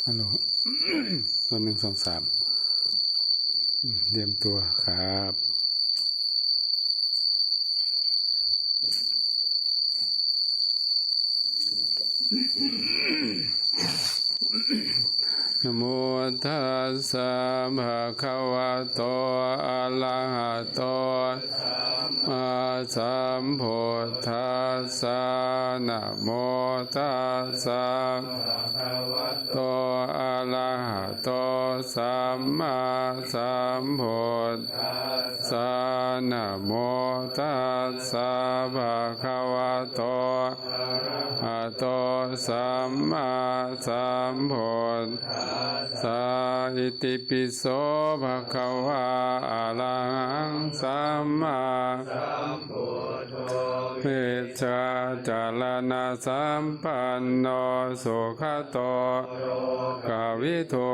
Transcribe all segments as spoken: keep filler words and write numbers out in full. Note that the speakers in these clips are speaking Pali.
ฮัลโหล วันหนึ่งสองสาม เตรียมตัวครับ Namo tassa bhagavato arahato sammāsambuddhassa. Namo tassa bhagavato arahato sammāsambuddhassa. Namo tassa bhagavato arahato sammāsambuddhassa. Itipi so bhagavā arahaṃ sammāsambuddho vijjācaraṇasampanno sugato lokavidū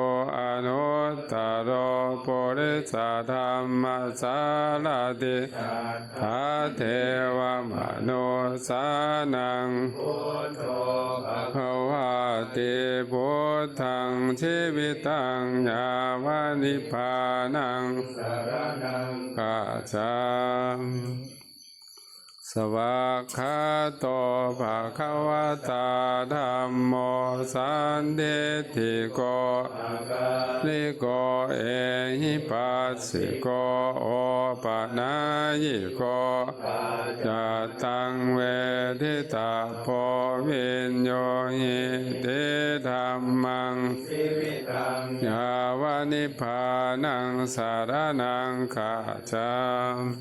anuttaro purisadammasārathi satthā devamanussānaṃ buddho bhagavāti. Buddhaṃ jīvitaṃ yāva nibbānaṃ saraṇaṃ gacchāmi. Svākkhāto bhagavatā dhammo sandiṭṭhiko akāliko ehipassiko opanayiko paccattaṃ veditabbo viññūhīti. Dhammaṃ jīvitaṃ yāva nibbānaṃ saraṇaṃ gacchāmi.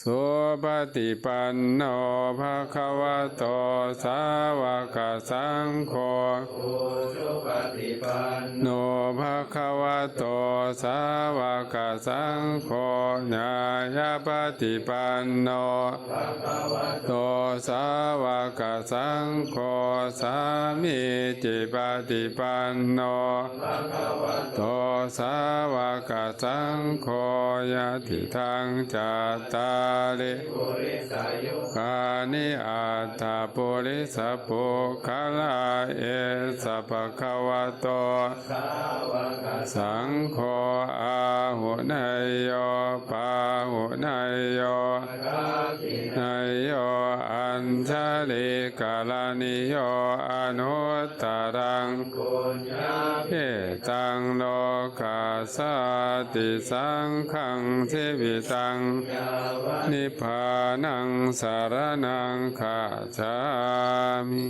Supaṭipanno bhagavato sāvakasaṅgho, ujupaṭipanno bhagavato sāvakasaṅgho, ñāyapaṭipanno bhagavato sāvakasaṅgho, sāmīcipaṭipanno bhagavato sāvakasaṅgho, yadidaṃ cattāri purisayugāni aṭṭha purisapuggalā, esa bhagavato sāvakasaṅgho, āhuneyyo pāhuneyyo dakkhiṇeyyo añjalikaraṇīyo anuttaraṃ puññakkhettaṃ lokassāti. Saṅghaṃ jīvitaṃ yāva nibbānaṃ saraṇaṃ gacchāmi.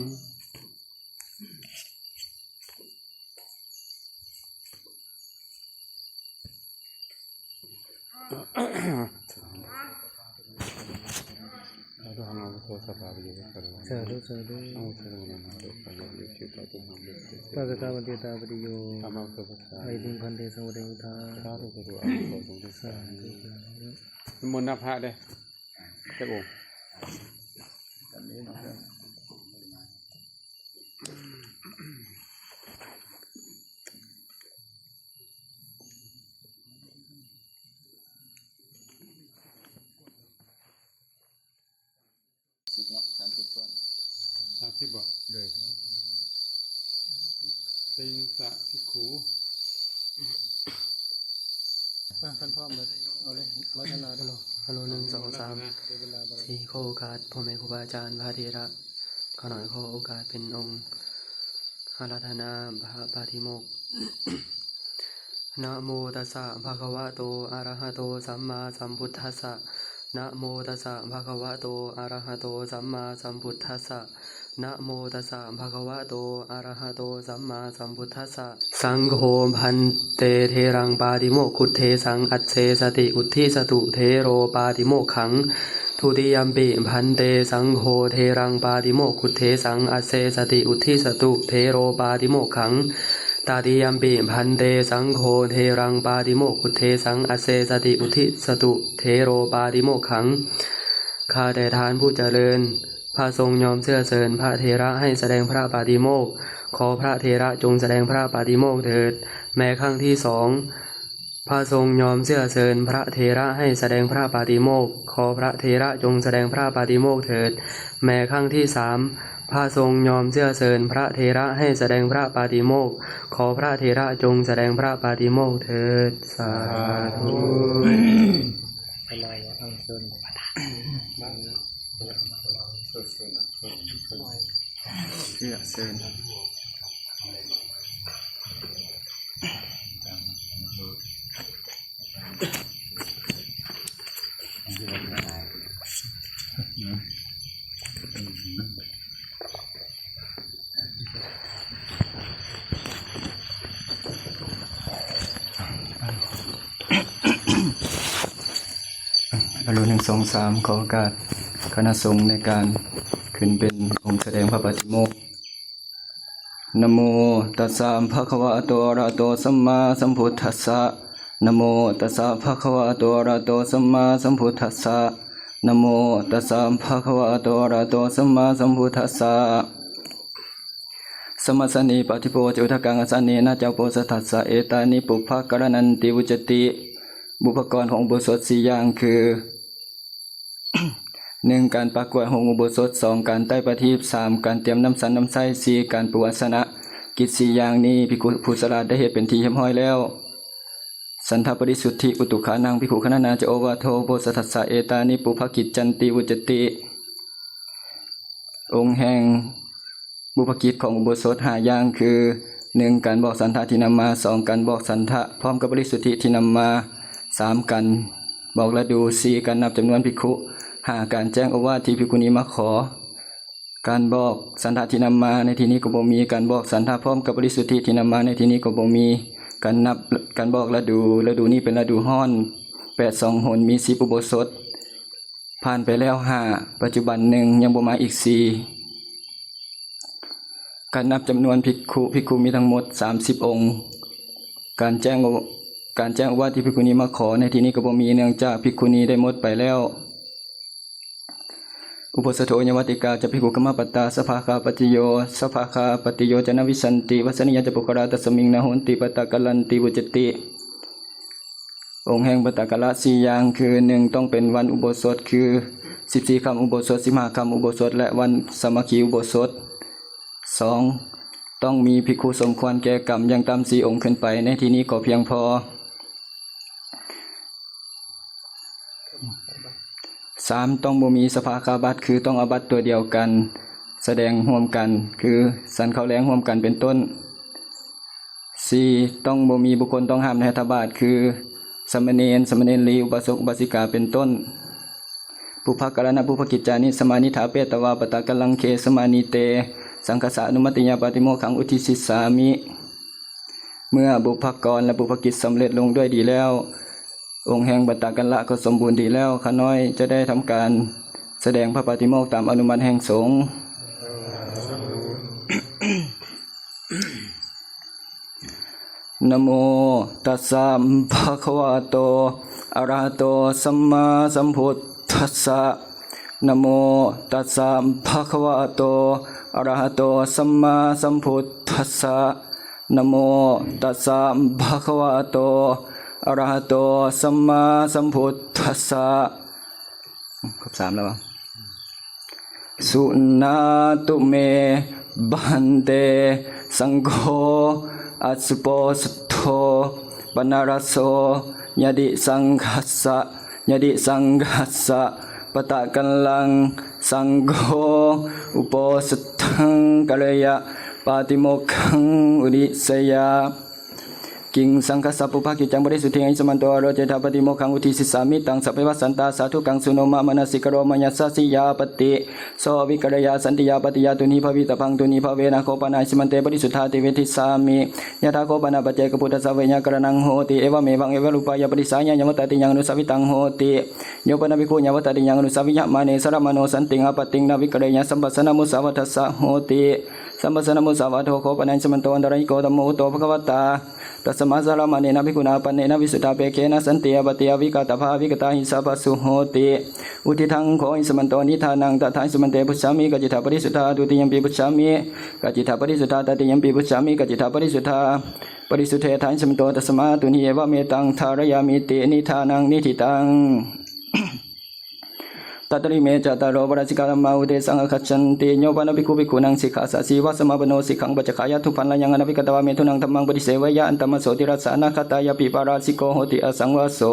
Sādhu, sādhu. Pākakā vandetā patiyo. Vaidiṃ bhante saṃvadeyyuttha. Sādhu, sādhu. นิมนต์พระเด้อ จักองค์ สิบเนาะ สามสิบ ถ้วน สามสิบ บ่ โดย ติงสะภิกขุ อ่ะ ท่านพร้อมเลย เอาเลย ร้อยตาราง ฮัลโหล ฮัลโหล หนึ่ง สอง สาม เสียเวลาบ่ได้ สี่ ขอโอกาสพ่อแม่ครูบาอาจารย์ พระเถระ ข้าน้อยขอโอกาสเป็นองค์อาราธนาพระปาฏิโมกข์ Namo tassa bhagavato arahato sammāsambuddhassa. Namo tassa bhagavato arahato sammāsambuddhassa. Namo tassa bhagavato arahato sammāsambuddhassa. Saṅgho bhante theraṃ pātimokkhuddhesaṃ assesati uddisatu thero pātimokkhaṃ. Dutiyampi bhante saṅgho theraṃ pātimokkhuddhesaṃ assesati uddisatu thero pātimokkhaṃ. Tatiyampi bhante saṅgho theraṃ pātimokkhuddhesaṃ assesati uddisatu thero pātimokkhaṃ. ข้าแต่ท่านผู้เจริญ พระสงฆ์ยอมเสื้อเชิญพระเถระให้แสดงพระปาฏิโมกข์ ขอพระเถระจงแสดงพระปาฏิโมกข์เถิด แม้ครั้งที่สอง พระทรงยอมเชื้อเชิญพระเถระให้แสดงพระปาติโมกข์ ขอพระเถระจงแสดงพระปาติโมกข์เถิด แม้ครั้งที่สาม พระทรงยอมเชื้อเชิญพระเถระให้แสดงพระปาติโมกข์ ขอพระเถระจงแสดงพระปาติโมกข์เถิด สาธุ เชื้อเชิญ อรุณ หนึ่ง สอง สาม ขอโอกาสคณะสงฆ์ในการขึ้นเป็นองค์แสดงพระปาติโมกข์ Namo tassa bhagavato arahato sammāsambuddhassa. Namo tassa bhagavato arahato sammāsambuddhassa. Namo tassa bhagavato arahato sammāsambuddhassa. Samāsane paṭibojjhāya udakaṃ āsanena ca uposathassa etāni pubbakaraṇāni vuccati. บุพกรณ์ของอุโบสถสี่อย่างคือ หนึ่ง การปักกล้วยห่มอุโบสถ สอง การไต้ประทีป สาม การเตรียมน้ำฉันน้ำใช้ สี่ การปูอาสนะ กิจสี่อย่างนี้ภิกขุผู้ฉลาดได้เหตุเป็นที่เรียบร้อยแล้ว Saṇṭhapariṣuddhi utukkhānaṃ bhikkhugaṇanā ca ovādo uposathassa etāni pubbakiccanti vuccati. องค์แห่งบุพกิจของอุโบสถห้าอย่างคือ หนึ่ง การบอกฉันทะที่นำมา สอง การบอกฉันทะพร้อมกับปริสุทธิที่นำมา สาม การบอกฤดู สี่ การนับจำนวนภิกขุ ห้า การแจ้งโอวาทที่ภิกขุณีมาขอ การบอกฉันทะที่นำมาในที่นี้ก็บ่มี การบอกฉันทะพร้อมกับปริสุทธิที่นำมาในที่นี้ก็บ่มี การนับ การบอกฤดู ฤดูนี้เป็นฤดูร้อน แปด สอง หน มี สิบ อุโบสถ ผ่านไปแล้ว ห้า ปัจจุบัน หนึ่ง ยังบ่มาอีก สี่ การนับจำนวนภิกขุ ภิกขุมีทั้งหมด สามสิบ องค์ การแจ้งโอ การแจ้งโอวาทที่ภิกขุณีมาขอในที่นี้ก็บ่มี เนื่องจากภิกขุณีได้หมดไปแล้ว Uposatho yāvatikā ca bhikkhu kammappattā svābhāgapaccayo, svābhāgapaccayo ca na vissanti, vassanīyā ca puggalā, tasmiṃ na honti, pattakallaṃ ti vuccati. องค์แห่งปัตตกะละสี่อย่างคือ หนึ่ง ต้องเป็นวันอุโบสถ คือ สิบสี่ ค่ำอุโบสถ สิบห้า ค่ำอุโบสถ และวันสามัคคีอุโบสถ สอง ต้องมีภิกขุสมควรแก่กรรมอย่างต่ำสี่องค์ขึ้นไป ในที่นี้ก็เพียงพอ สาม ต้องบ่มีสภาคาบัตร คือต้องเอาบัตรตัวเดียวกัน แสดงร่วมกัน คือฉันข้าวแลงร่วมกันเป็นต้น สี่ ต้องบ่มีบุคคลต้องห้ามในหัตถบาตร คือ สามเณร สามเณรี อุบาสก อุบาสิกา เป็นต้น Pubbakaraṇapubbakicchāni samāni ṭhāpetvā pattakallaṃ khesamāni te saṅghassa anumatiyā pātimokkhaṃ uddisissāmi. เมื่อบุพกรณ์และบุพกิจสำเร็จลงด้วยดีแล้ว องค์แห่งปัตตกะละก็สมบูรณ์ดีแล้ว ข้าน้อยจะได้ทำการแสดงพระปาติโมกข์ตามอนุมัติแห่งสงฆ์ Namo tassa bhagavato arahato sammāsambuddhassa. Namo tassa bhagavato arahato sammāsambuddhassa. Namo tassa bhagavato arahato sammāsambuddhassa. ครบสามแล้วเหรอ Suṇātu me bhante saṅgho uposathā paṇṇaraso. Yadi saṅghassa, yadi saṅghassa pattakallaṃ saṅgho uposathaṃ kareyya pātimokkhaṃ uddiseyya. Kiṃ saṅghassa pubbakiccaṃ parisuddhiṃ ayasmanto ārocettha pātimokkhaṃ uddisissāmi. Taṃ sabbeva santā sādhukaṃ suṇoma manasikaroma yassasiyā pati so avikareyya. Santiyā patiya tuṇhībhavitabbaṃ, tuṇhībhavena kho pana ayasmante parisuddhāti vedissāmi. Yathā kho pana paccekabuddhassa veyyākaraṇaṃ hoti, evamevaṃ evarūpāya parisāya yāvatatiyaṃ anussāvitaṃ hoti. Yo pana bhikkhu yāvatatiyaṃ anussāviyamāne saramāno santiṃ āpattiṃ na vikareyya, samphassānamusāvādassa hoti. Samphassānamusāvādo kho pana ayasmanto antarāyiko dhammo āguttho bhagavatā. Tasmā saramānena bhikkhunā āpannena visuddhāpekkhena santi āpatti avikkatabbā, avikkatāhi sabbasū hoti. Uddiṭṭhaṃ kho ayasmanto niṭṭhānaṃ, tathā ayasmante pucchāmi: kaccittha parisuddhā? Dutiyampi pucchāmi: kaccittha parisuddhā? Tatiyampi pucchāmi: kaccittha parisuddhā? parisuddhe athāyasmanto, tasmā tuṇhī, evametaṃ dhārayāmīti, nidānaṃ niṭṭhitaṃ. Tatrime cattāro pārājikā dhammā uddesaṃ āgacchanti. Yo pana bhikkhu bhikkhūnaṃ sikkhāsājīvasamāpanno, sikkhāpaccakkhāya dubbalayaṃ anāpekkhātvā, methunaṃ dhammaṃ paṭiseveyya, antamaso tiḷassānaṃ, khattayapi pārājiko hoti, asaṃvāso.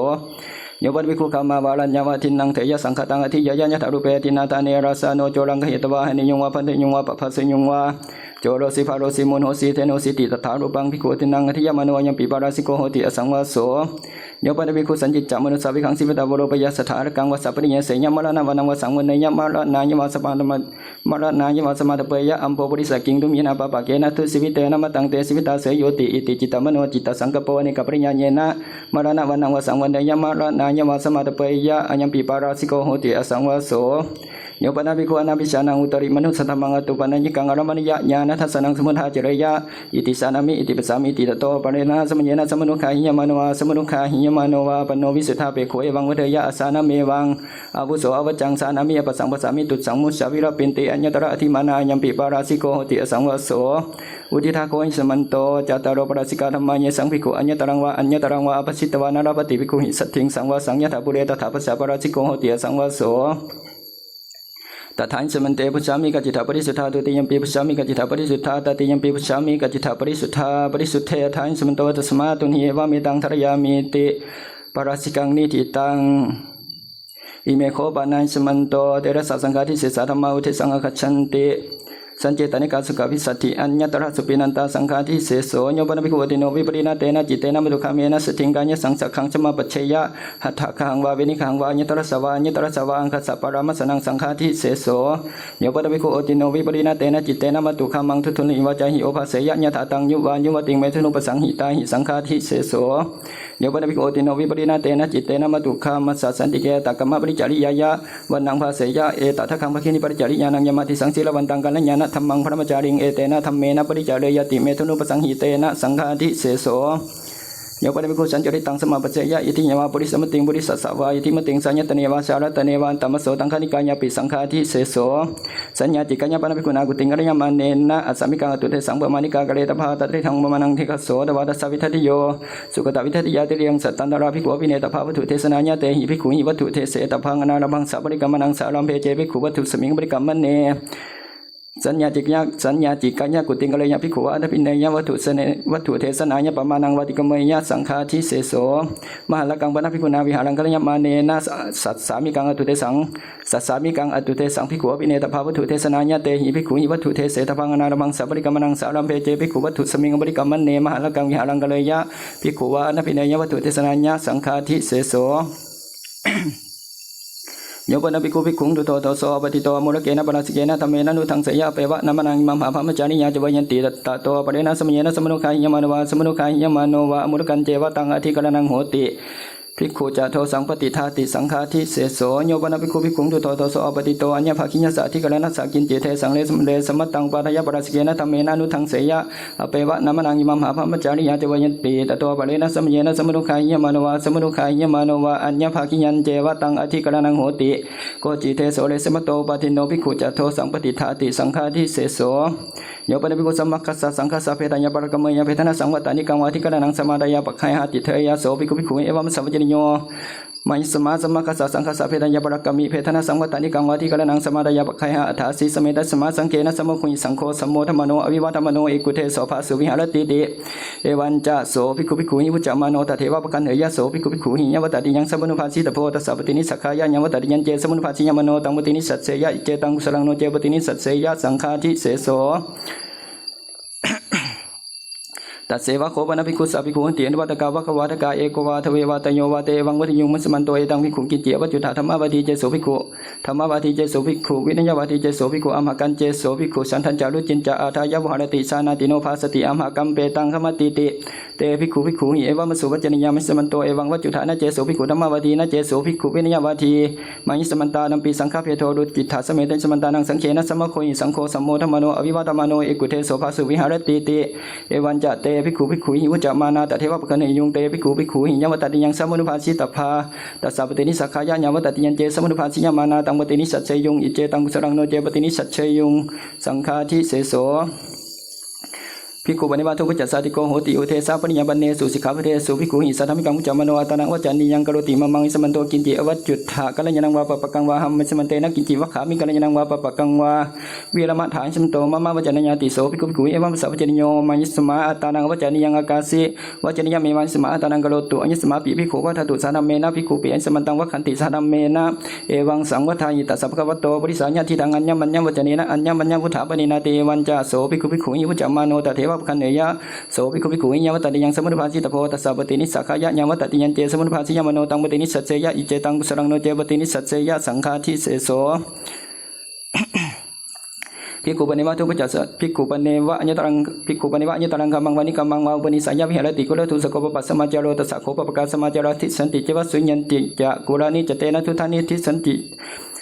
Yo pana bhikkhu gāmāvaraññā vā dinnaṃ theyyasaṅkhātaṃ adhiyeyya, yathārūpe dinnādāne rājāno coraṃ gahetvā, haneyyuṃ vā bandheyyuṃ vā pabbājeyyuṃ vā, corosi bālosi muḷhosi deṇosi ti tathārūpaṃ bhikkhu dinnaṃ adhiyamāno, ayampi pārājiko hoti, asaṃvāso. Yo pana bhikkhu sañcicca manussā vighaṃ jīvitā, voro payassaṭṭhārakaṃ vassa pariññeseyya, maraṇavaṇṇaṃ vā saṃvaṇṇeyya, maraṇāya vā samāda- maraṇāya vā samādapeyya, ambho purisa kiṃ tumhīnā pāpakena dujjīvitena, mataṃ te jīvitā seyyo ti. Iti cittamano cittasaṅkappo anekapaññāyena, maraṇavaṇṇaṃ vā saṃvaṇṇeyya, maraṇāya vā samādapeyya, ayampi pārājiko hoti, asaṃvāso. Yo pana bhikkhu anabhijānaṃ uttarimanussadhammaṃ attūpanāyikaṃ ārammaṇīyañāṇadassanaṃ samudācareyya, iti jānāmi, iti passāmi, iti tato aparena samayena samanuggāhiyamāno vā asamanuggāhiyamāno vā panno visuddhāpekkho evaṃ vadeyya, ajānamevaṃ, āvuso avaccaṃ jānāmi, apassaṃ passāmi, tussaṃ mucca virāpinti, aññatra adhimānā, ayampi pārājiko hoti, asaṃvāso. Uddiṭṭhā kho āyasmanto cattāro pārājikā dhammā, yesaṃ bhikkhu aññataraṃ vā aññataraṃ vā ābhāsitvā na labhati bhikkhuhi saddhiṃ saṃvāsaṃ, yathā pure tathāpajjā, pārājiko hoti, asaṃvāso. Tathāyasmante bhujāmi kaccittha parisuddhā, dutiyampi bhujāmi kaccittha parisuddhā, tatiyampi bhujāmi kaccittha parisuddhā. Parisuddhe athāyasmanto, tasmā tuṇhī, evametaṃ dhārayāmīti, pārājikaṃ niṭṭhitaṃ. Ime kho panāyasmanto therassa saṅghādisesā dhammā uddesaṃ āgacchanti. Sañcetanikā sukhā visaddhi, aññatra supinantā, saṅghādiseso. Yo pana bhikkhu adinno vipariṇatena cittena matugāmena saddhiṃ kāyasaṃsaggaṃ samāpajjeyya, hatthaggahaṃ vā veṇiggahaṃ vā aññatarassa vā aññatarassa vā aṅgassa parāmasanaṃ, saṅghādiseso. Yo pana bhikkhu adinno vipariṇatena cittena matugāmaṃ duṭṭhullīva cāhi obhāseyya, yathā taṃ yuvā yuvatiṃ methunupasaṃhitāhi, saṅghādiseso. Yo pana bhikkhu adinno vipariṇatena cittena matugāmassa santike attakammaparicāriyāya vaṇṇaṃ bhāseyya, etadaggaṃ bhagini paricariyānaṃ yamāddisaṃ sīlavantaṃ kalyāṇadhammaṃ brahmacāriṃ, etena dhammena paricāreyyāti methunupasaṃhitena, saṅghādiseso. Yo pana bhikkhu sañcarittaṃ samāpajjeyya, iddhiyā vā purisamatim purisassa vā iddhimatiṃ sayatane vā saratane vā antamaso taṅkhaṇikāyapi, saṅghādiseso. Saññācikkheyya pana bhikkhunā kuttiṃ kalyamānena asāmikaṃ attuddesaṃ pamāṇikā kāretabba, tadridaṃ pamāṇaṃ dīghaso dvatassa vidattiyo, sugatavidattiyā tiriyaṃ sattantarā bhikkhū abhinetabbā vatthudesanāya, tehi bhikkhūhi vatthudesetabbaṃ anārambhaṃ saparikkamanaṃ, sārambhe ce bhikkhu vatthusmiṃ aparikkamane. Saññācikkheyya, saññācikkheyya kuttiṃ kareyya bhikkhū vā anabhineyya vatthusane-, vatthudesanāya pamāṇaṃ vātikkameyya, saṅghādiseso. Mahallakaṃ pana bhikkhunā vihāraṃ kalyamānena sa-, sassāmikaṃ attuddesaṃ, sassāmikaṃ attuddesaṃ bhikkhū abhinetabbā vatthudesanāya, tehi bhikkhūhi vatthudesetabbaṃ anārambhaṃ saparikkamanaṃ, sārambhe ce bhikkhu vatthusmiṃ aparikkamane mahallakaṃ vihāraṃ kareyya bhikkhū vā anabhineyya vatthudesanāya, saṅghādiseso. Yo pana bhikkhu bhikkhuṃ duṭṭho doso appatīto amūlakena pārājikena dhammena anuddhaṃseyya, appeva na manaṃ imamhā brahmacāriyā ceva yanti, tato aparena samayena samanuggāhiyamāno vā asamanuggāhiyamāno vā amūlakañceva taṃ adhikaraṇaṃ hoti, bhikkhu ca dosaṃ paṭiṭṭhāti, saṅghādiseso. Yo pana bhikkhu bhikkhuṃ duṭṭho doso appatīto aññabhāgiyassa adhikaraṇassa kiñci desaṃ le-, lesamattaṃ pādāya pārājikena dhammena anuddhaṃseyya, appeva na manaṃ imamhā brahmacāriyā ceva yanti, tato aparena samayena samanuggāhiyamāno vā asamanuggāhiyamāno vā aññabhāgiyañceva taṃ adhikaraṇaṃ hoti, koci deso lesamatto upādinno, bhikkhu ca dosaṃ paṭiṭṭhāti, saṅghādiseso. Yo pana bhikkhu samaggassa saṅghassa bhedāya parakkameyya bhedanasaṃvattanikaṃ vā adhikaraṇaṃ samādāya paggayha tiṭṭheyya, so bhikkhu bhikkhūhi evamassa vacanīyo: Mayasmā samaggassa saṅghassa bhedāya parakkami, bhedanasaṃvattanikaṃ vā adhikaraṇaṃ samādāya paggayha, atthāsi sametasmā saṅghena sammokhi saṅgho sammodamāno avivadamāno ekuddeso phāsu viharatīti. Evañca so bhikkhu bhikkhūhi vuccamāno tatheva paggaṇheyya, so bhikkhu bhikkhūhi yaṃ vadattiyaṃ samanubhāsitabbo, tassa paṭinissaggāya, yaṃ vadattiyañce samanubhāsiyamāno taṃ paṭinissajjeyya, iccetaṃ kusalaṃ, no ce paṭinissajjeyya, saṅghādiseso. Tasseva kho pana bhikkhussa bhikkhū honti anuppādā vāgavādakā, eko vā dve vā tayo vā, te evaṃ vadeyyuṃ: Mayasmanto etaṃ bhikkhuṃ kiñci avaccutha, dhammavādī ceso bhikkhu, dhammavādī ceso bhikkhu, vinayavādī ceso bhikkhu, amhākañceso bhikkhu, chandañca ruciñca ādāya vuhharati, jānāti no bhāsati, amhākampetaṃ khamatiti. Te bhikkhū bhikkhūhi evamāsu vacanīyā: Mayasmanto evaṃ avaccutha, na ceso bhikkhu dhammavādī, na ceso bhikkhu vinayavādī, mayasmantā nampi saṅghabhedo, rucittha sametasmantānaṃ saṅghena sammokhi saṅgho sammodamāno avivadamāno ekuddeso phāsu viharatīti. Evañca te bhikkhū bhikkhūhi vuccamānā tatheva paggaṇheyyuṃ: Te bhikkhū bhikkhūhi yaṃ vadattiyaṃ samanubhāsitabbā, tassa paṭinissaggāya, yaṃ vadattiyañce samanubhāsiyamānā taṃ paṭinissajjeyyuṃ, iccetaṃ kusalaṃ, no ce paṭinissajjeyyuṃ, saṅghādiseso. Bhikkhu paneva dubbacassa ṭhiko hoti. Uddesapāṇiyappaṇṇesu sikkhāpadesu bhikkhūhi saddhammikaṃ bhuñjamāno attānaṃ avacaniyaṃ karoti. Mamaṃ āyasmanto kiñci avacuttha, kalyāṇaṃ vā pāpakaṃ vā, ahamassmante na kiñci vakkhāmi, kalyāṇaṃ vā pāpakaṃ vā. Viramathāyasmanto mama vacanāyāti. So bhikkhu bhikkhūhi evamassa vacaniyo: mayasmā attānaṃ avacaniyaṃ akāsi, vacanīyamevāyasmā attānaṃ karotu. Āyasmāpi bhikkhū vadatu saddhammena, bhikkhūpi āyasmantaṃ vagghanti saddhammena, evaṃ saṃvaḍḍhāhi. Tassa bhagavato parisāya diṭṭhaṃ aññamaññavacanaṃ aññamaññavutthāpāṇena, te evañca so bhikkhu bhikkhūhi bhuñjamāno tatheva uppaggaṇheyya, so bhikkhu bhikkhūhi ñāvatatiyaṃ samudubhāsitabbo, tassa paṭinissagghāya. Ñāvatatiyañce samudubhāsiyamāno taṃ paṭinissajjeyya, iccetaṃ kusalaṃ, no ce paṭinissajjeyya, saṅghādisesona. Bhikkhu paneva dubbacassa, bhikkhu paneva aññataraṃ, bhikkhu paneva aññataraṃ kammaṃ vā nikkamaṃ vā upanissāya viharati, kuladūsako pāpasamācāro, tassa kho pāpakassamācārā dissanti ceva suṇanti ca, kulāni ca tena duṭṭhāni dissanti,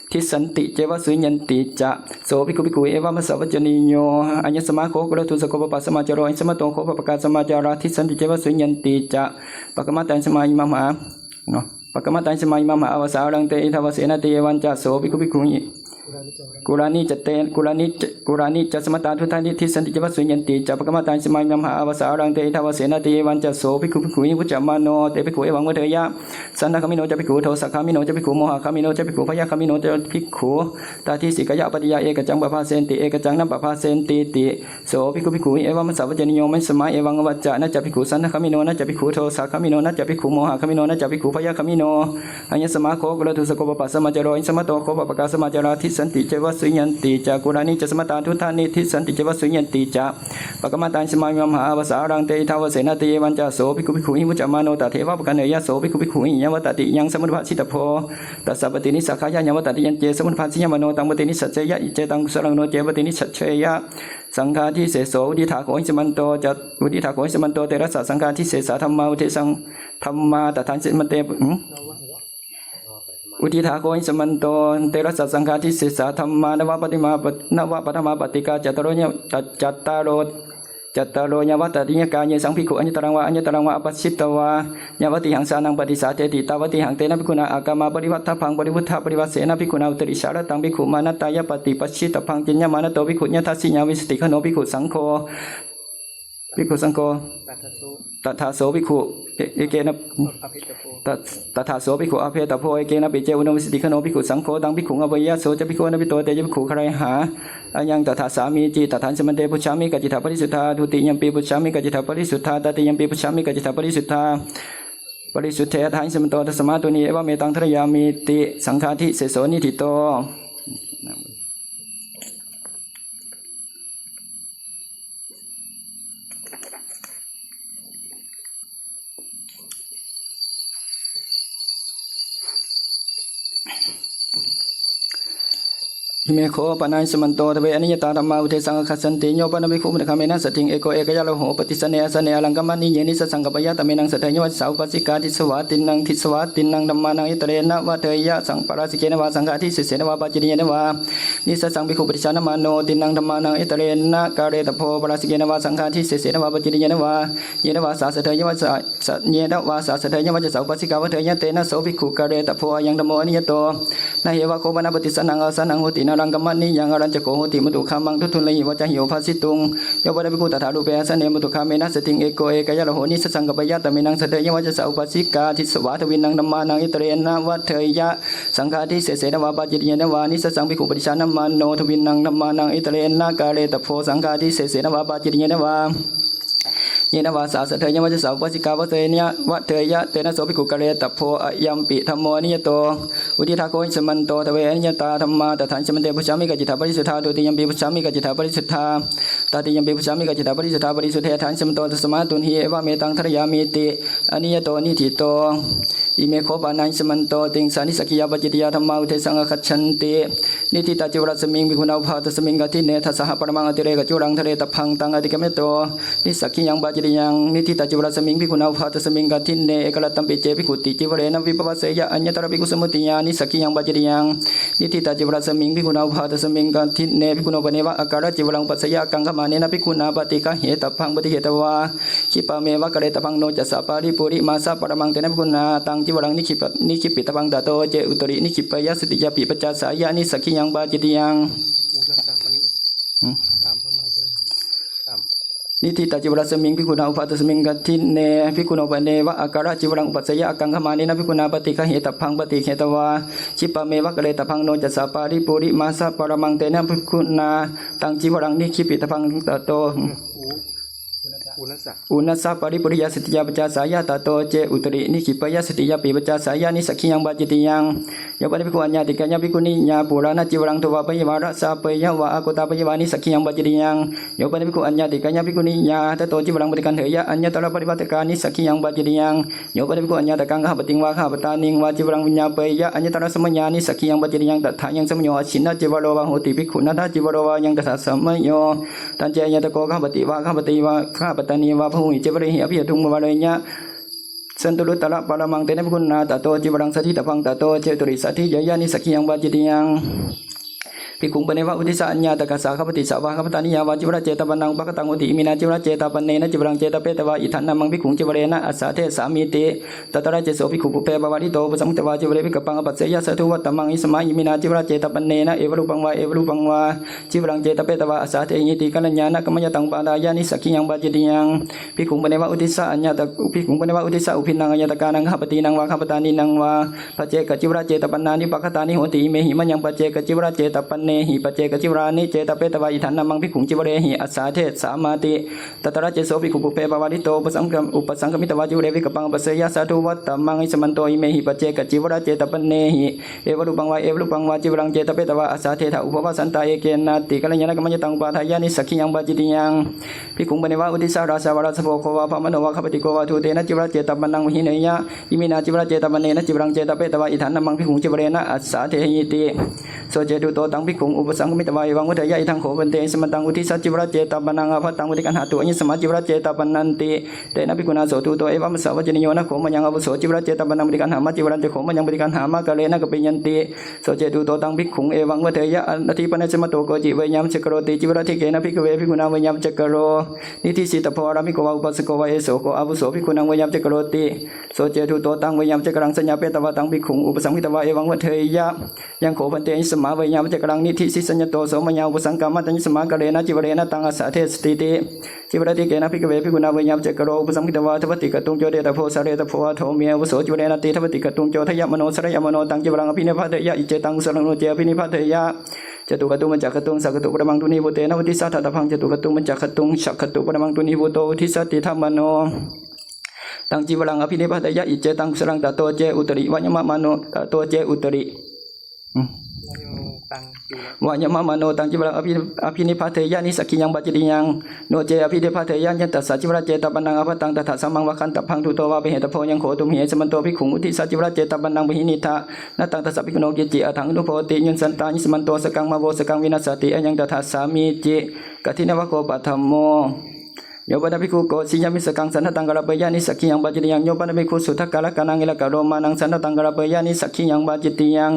dissanti ceva suṇanti ca. So bhikkhu bhikkhūhi evamassa vacaniyo: āyasmā kho kuladūsako pāpasamācāro, āyasmato kho pāpakassamācārā dissanti ceva suṇanti ca. Pakkamattayasmā imamhā, no, pakkamattayasmā imamhā āvāsā rante idha vāsena, te evañca so bhikkhu bhikkhūhi. Kulāni ca te, kulāni ca, kulāni ca samattā duṭṭhāni dissanti ceva suṇanti ca. Pakkamattayasmā imamhā āvāsā rante idha vāsena, te evañca so bhikkhu bhikkhūhi bhuñjamāno, te bhikkhū evaṃ vadeyya: sandaggāmino ca bhikkhū, dosagāmino ca bhikkhū, mohagāmino ca bhikkhū, bhayagāmino ca bhikkhū, tādīsi kāyappattiyā ekaccaṃ pabhāsenti, ekaccaṃ na pabhāsentīti. So bhikkhu bhikkhūhi evamassa vacaniyo: mayasmā evaṃ avaca: na ca bhikkhū sandaggāmino, na ca bhikkhū dosagāmino, na ca bhikkhū mohagāmino, na ca bhikkhū bhayagāmino. Āyasmā kho kuladūsako pāpasamācāro, āyasmato kho pāpakassamācārā dissanti ceva suṇanti ca, kulāni ca samattā duṭṭhāni dissanti ceva suṇanti ca. Pakkamattayasmā imamhā āvāsā rante idha vāsena, te evañca so bhikkhu bhikkhūhi bhuñjamāno tatheva uppaggaṇheyya, so bhikkhu bhikkhūhi ñāvatatiyaṃ samudubhāsitabbo, tassa paṭinissagghāya. Ñāvatatiyañce samudubhāsiyamāno taṃ paṭinissajjeyya, iccetaṃ kusalaṃ, no ce paṭinissajjeyya, saṅghādiseso. Uddiṭṭhā kho āyasmanto ca, uddiṭṭhā kho āyasmanto terasa saṅghādisesā dhammā uddesaṃ, dhammā tathāyasmante, hmm? Uddiṭṭhā kho āyasmanto terasa saṅghādisesā dhammā nava paṭimā, nava paṭhamāpaṭikā cattāro ña-, ca-, cattāro, cattāro ñāvatatiyakkā. Yesaṃ bhikkhu aññataraṃ vā aññataraṃ vā āpajjitvā ñāvatihaṃ sāṇaṃ paṭisādeti, tāvatihaṃ tena bhikkhunā āgamā parivaṭṭhabbaṃ, parivutthaparivāsena bhikkhunā uttariṃ sārataṃ bhikkhumanattāya paṭipajjitabbaṃ. Ciññamānato bhikkhu ñatthassi ñāvissati ghaṇo bhikkhusaṅgho, bhikkhusaṅgho, tathā so bhikkhu e-, ekena, ta-, tathā so bhikkhu āpetabbo, ekenapi ce ūnavissati ghaṇo bhikkhusaṅgho, taṃ bhikkhuṃ āpeyya. So ca bhikkhu anabhito, te ca bhikkhū gārayhā: ayaṃ tathā sāmīci. Tathāyasmante pucchāmi: kaccittha parisuddhā? Dutiyampi pucchāmi: kaccittha parisuddhā? Tatiyampi pucchāmi: kaccittha parisuddhā? Parisuddhe. Athāyasmanto: tasmā tuṇhī, evametaṃ dhārayāmīti. Saṅghādiseso niṭṭhito. Ime kho panāyasmanto dve aniyatā dhammā uddesaṃ āgacchanti. Yo pana bhikkhu uppannāgamena saddhiṃ eko ekāyalaho paṭisaraṇe āsane āraṅgamanīye nissajjaṃ kappeyya, tamenaṃ saddhaññeva cassa upāsikā disvā tiṇṇaṃ, disvā tiṇṇaṃ dhammānaṃ āyatadena vadeyya, saṃ-, pārājikena vā saṅghādisesena vā pācittiyena vā. Nissajjaṃ bhikkhu paṭijānamāno tiṇṇaṃ dhammānaṃ āyatadena kāretabbo, pārājikena vā saṅghādisesena vā pācittiyena vā. Yena vā sā saddhaññeva ca-, sa-, yena vā sā saddhaññeva cassa upāsikā vadeyya, tena so bhikkhu kāretabbo, ayaṃ dhammo aniyato. Na hi eva kho pana paṭisaraṇaṃ āsanaṃ hoti nāraṅgamanīyaṃ, ārañca kho hoti matugāmaṃ duṭṭhullīhi vācāhi obhāsituṃ. Yo pana bhikkhu tathārūpe āsane matugāmena saddhiṃ eko ekāyalaho nissajjaṃ kappeyya, tamenaṃ saddhaññeva cassa upāsikā disvā davinnaṃ dhammānaṃ āyatadena vadeyya, saṅghādisesena vā pācittiyena vā. Nissajjaṃ bhikkhu paṭijānamāno davinnaṃ dhammānaṃ āyatadena kāretabbo, saṅghādisesena vā pācittiyena vā. Yena vā sā saddhaññeva cassa upāsikā vadeyya, vadeyya, tena so bhikkhu kāretabbo, ayampi dhammo aniyato. Uddiṭṭhā kho āyasmanto dve aniyatā dhammā, tathāyasmante pucchāmi: kaccittha parisuddhā? Dutiyampi pucchāmi: kaccittha parisuddhā? Tatiyampi pucchāmi: kaccittha parisuddhā? Parisuddhe. Athāyasmanto: tasmā tuṇhī, evametaṃ dhārayāmīti. Aniyato niṭṭhito. Ime kho panāyasmanto tiṃsa nissaggiyā pācittiyā dhammā uddesaṃ āgacchanti. Niṭṭhitacīvarasmiṃ bhikkhunā ubbhātasmiṃ kaṭhine dassaha paramaṃ atirekacīvaraṃ dhāretabbaṃ, taṃ atikkāmayato nissaggiyaṃ pācittiyaṃ. Niṭṭhitacīvarasmiṃ bhikkhunā ubbhātasmiṃ kaṭhine ekarattampi ce bhikkhuti cīvarena vippavaseyya, aññatra bhikkhusammutiyā nissaggiyaṃ pācittiyaṃ. Niṭṭhitacīvarasmiṃ bhikkhunā ubbhātasmiṃ kaṭhine bhikkhuno paneva ākāracīvaraṃ passeyya, kaṅkhamānena bhikkhunā paṭiggahetabbaṃ, paṭiggehetvā khippameva kāretabbaṃ, no cassa pāripūrimassa paramaṃ, tena bhikkhunā taṃ cīvaraṃ nikkhipa-, nikkhipitabbaṃ, tato ce uttari nikkhipeyya, sutiyāpi paccāsāya nissaggiyaṃ pācittiyaṃ. อืม ตามพระไตรปิฎก ตาม niṭṭhitacīvarasmiṃ bhikkhunā ubhātasmiṃ kaṭhine bhikkhuno paneva ākāracīvaraṃ upajjhāyā akaṅkhamānena bhikkhunā paṭiggāhetabbaṃ paṭiggahetvā khippameva karetabbaṃ. No cassa paripūrimassa paramaṃ tena bhikkhunā taṃ cīvaraṃ nikkhipitabbaṃ. Tato unassa paripūreyya sattiyā paccasāya. Tato ce uttari nikkhipeyya sattiyāpi paccasāya nissaggiyaṃ pācittiyaṃ. Yo pana bhikkhu aññātikāya bhikkhuniyā purāṇacīvaraṃ dhovāpeyya vā rasāpeyya vā ākottāpeyya vā nissaggiyaṃ pācittiyaṃ. Yo pana bhikkhu aññātikāya bhikkhuniyā dato cīvaraṃ paṭiggaṇheyya aññatra parivātakā nissaggiyaṃ pācittiyaṃ. Yo pana bhikkhu aññātakaṃ gahapatiṃ vā gahapataniṃ vā cīvaraṃ viññāpeyya aññatra samayaṃ nissaggiyaṃ pācittiyaṃ. Tathāyaṃ samayo acchinnacīvaro vā hoti bhikkhunaṭṭhacīvaro vā ayaṃ tattha samayo. Tañce aññātako gahapati vā gahapati vā gahapatanī vā bahūhi cīvarehi abhiyaduṃ vāreyya santuttarakparamaṃ tena bhikkhunā tato cīvaraṃ sādhitabbaṃ. Tato ce uttari sādhiyeyya nissaggiyaṃ pācittiyaṃ. Bhikkhuṃ paneva uddissa aññātakassa gahapatissa vā gahapataniyā vā cīvaracetāpannaṃ upakkhaṭaṃ hoti. Iminā cīvaracetāpannena cīvaraṃ cetāpetvā idha nāmaṃ bhikkhuṃ cīvarena āsādhesāmīti. Tatra ce so bhikkhu pubbe pavārito upasaṅkamitvā cīvare vikappaṃ apajjeyya sādhu vattamaṃ ismā iminā cīvaracetāpannena evarūpaṃ vā evarūpaṃ vā cīvaraṃ cetāpetvā āsādhehīti karaññānakamyataṃ upādāya nissaggiyaṃ pācittiyaṃ. Bhikkhuṃ paneva uddissa aññāta bhikkhuṃ paneva uddissa ubhinnaṃ aññātakānaṃ gahapatīnaṃ vā gahapatanīnaṃ vā paccekacīvaracetāpannāni upakkhaṭāni hoti. Imehi mayaṃ paccekacīvaracetāpannehi paccekacīvarāni cetāpetvā idha nāmaṃ bhikkhuṃ cīvarehi āsādhesāmāti. Tatra ce so bhikkhu pubbe pavārito upasaṅkam upasaṅkamitvā cīvare vikappaṃ apajjeyya sādhu vattamaṃ ismanto imehi paccekacīvaracetāpannehi evarūpaṃ vā evarūpaṃ vā cīvaraṃ cetāpetvā āsādhetha upavasantā ekenāti karaññānakamyataṃ upādāya nissaggiyaṃ pācittiyaṃ. Bhikkhuṃ paneva uddissa rājā vā rājabhoggo vā brāhmaṇo vā gahapatikko vā dūtena cīvaracetāpannaṃ vihineyya iminā cīvaracetāpannena cīvaraṃ cetāpetvā idha nāmaṃ bhikkhuṃ cīvarena āsādhehīti. So ce dūto taṃ bhikkhuṃ upasaṅkamitvā evaṃ vadeyya: Idaṃ kho bhante ismantaṃ uddissa cīvaracetāpannaṃ ābhataṃ paṭiggaṇhātu, aññasmā cīvaracetāpannanti. Tena bhikkhunā so dūto evamassa vacanayo: Na kho mayaṃ āvuso cīvaracetāpannaṃ paṭiggaṇhāma, cīvaranti kho mayaṃ paṭiggaṇhāma, kālena kappiyanti. So ce dūto taṃ bhikkhuṃ evaṃ vadeyya: Natthi pana ismato koci veyyāvaccakaroti. Cīvaradīghena bhikkhave bhikkhunā veyyāvaccakaro niddisitabbo, ārāmiko vā upāsako vā, eso kho āvuso bhikkhūnaṃ veyyāvaccakaroti. So ce dūto taṃ veyyāvaccakaraṃ saññāpetvā taṃ bhikkhuṃ upasaṅkamitvā evaṃ vadeyya: Yaṃ kho bhante aññasmā veyyāvaccakaraṃ niddisisaññatto, so mayā upasaṅkama, taññasmā kālena cīvarena taṃ āsādhesīti. Cīvaradīghena bhikkhave bhikkhunā veyyāvaccakaro upasaṅkamitvā dvātikkhattuṃ codetabbo, sāretabbo vā dhomi: Āvuso cīvarenāti. Dvātikkhattuṃ codayamāno sārayamāno taṃ cīvaraṃ abhinipādeyya, iccettaṃ kusalaṃ. No ce abhinipādeyya, catukkhattuṃ pañcakkhattuṃ sakkhattuparamaṃ tuṇhībhūtena uddissa ṭhātabbaṃ. Catukkhattuṃ pañcakkhattuṃ sakkhattuparamaṃ tuṇhībhūto uddissa tiṭṭhamāno taṃ cīvaraṃ abhinipādeyya, iccettaṃ kusalaṃ. Tato ce uttari vāyamamāno tato ce uttari vāyamamāno taṃ cīvaraṃ abhi abhinipādeyya nissaggiyaṃ pācittiyaṃ. No ce abhinipādeyya, aññatassa cīvaracetāpannaṃ ābhataṃ tattha samaṃ vakkhantabbaṃ. Dūto vā pahetabbo: Yaṃ kho tumhe ismanto bhikkhuṃ uddissa cīvaracetāpannaṃ vihinītha, na taṃ tassa bhikkhūno kiñci atthaṃ anubhoti. Yuṃsantaṃ ismanto sakaṃ mā vo sakaṃ vināsati, ayaṃ tattha sāmīci. Kaṭhinavaggo paṭhamo. Yo pana bhikkhu kociyampi sakaṃ saṅkhataṃ kālāpeyya nissaggiyaṃ pācittiyaṃ. Yo pana bhikkhu suddhakāḷakā naṃ ilakkaromānaṃ saṅkhataṃ kālāpeyya nissaggiyaṃ pācittiyaṃ.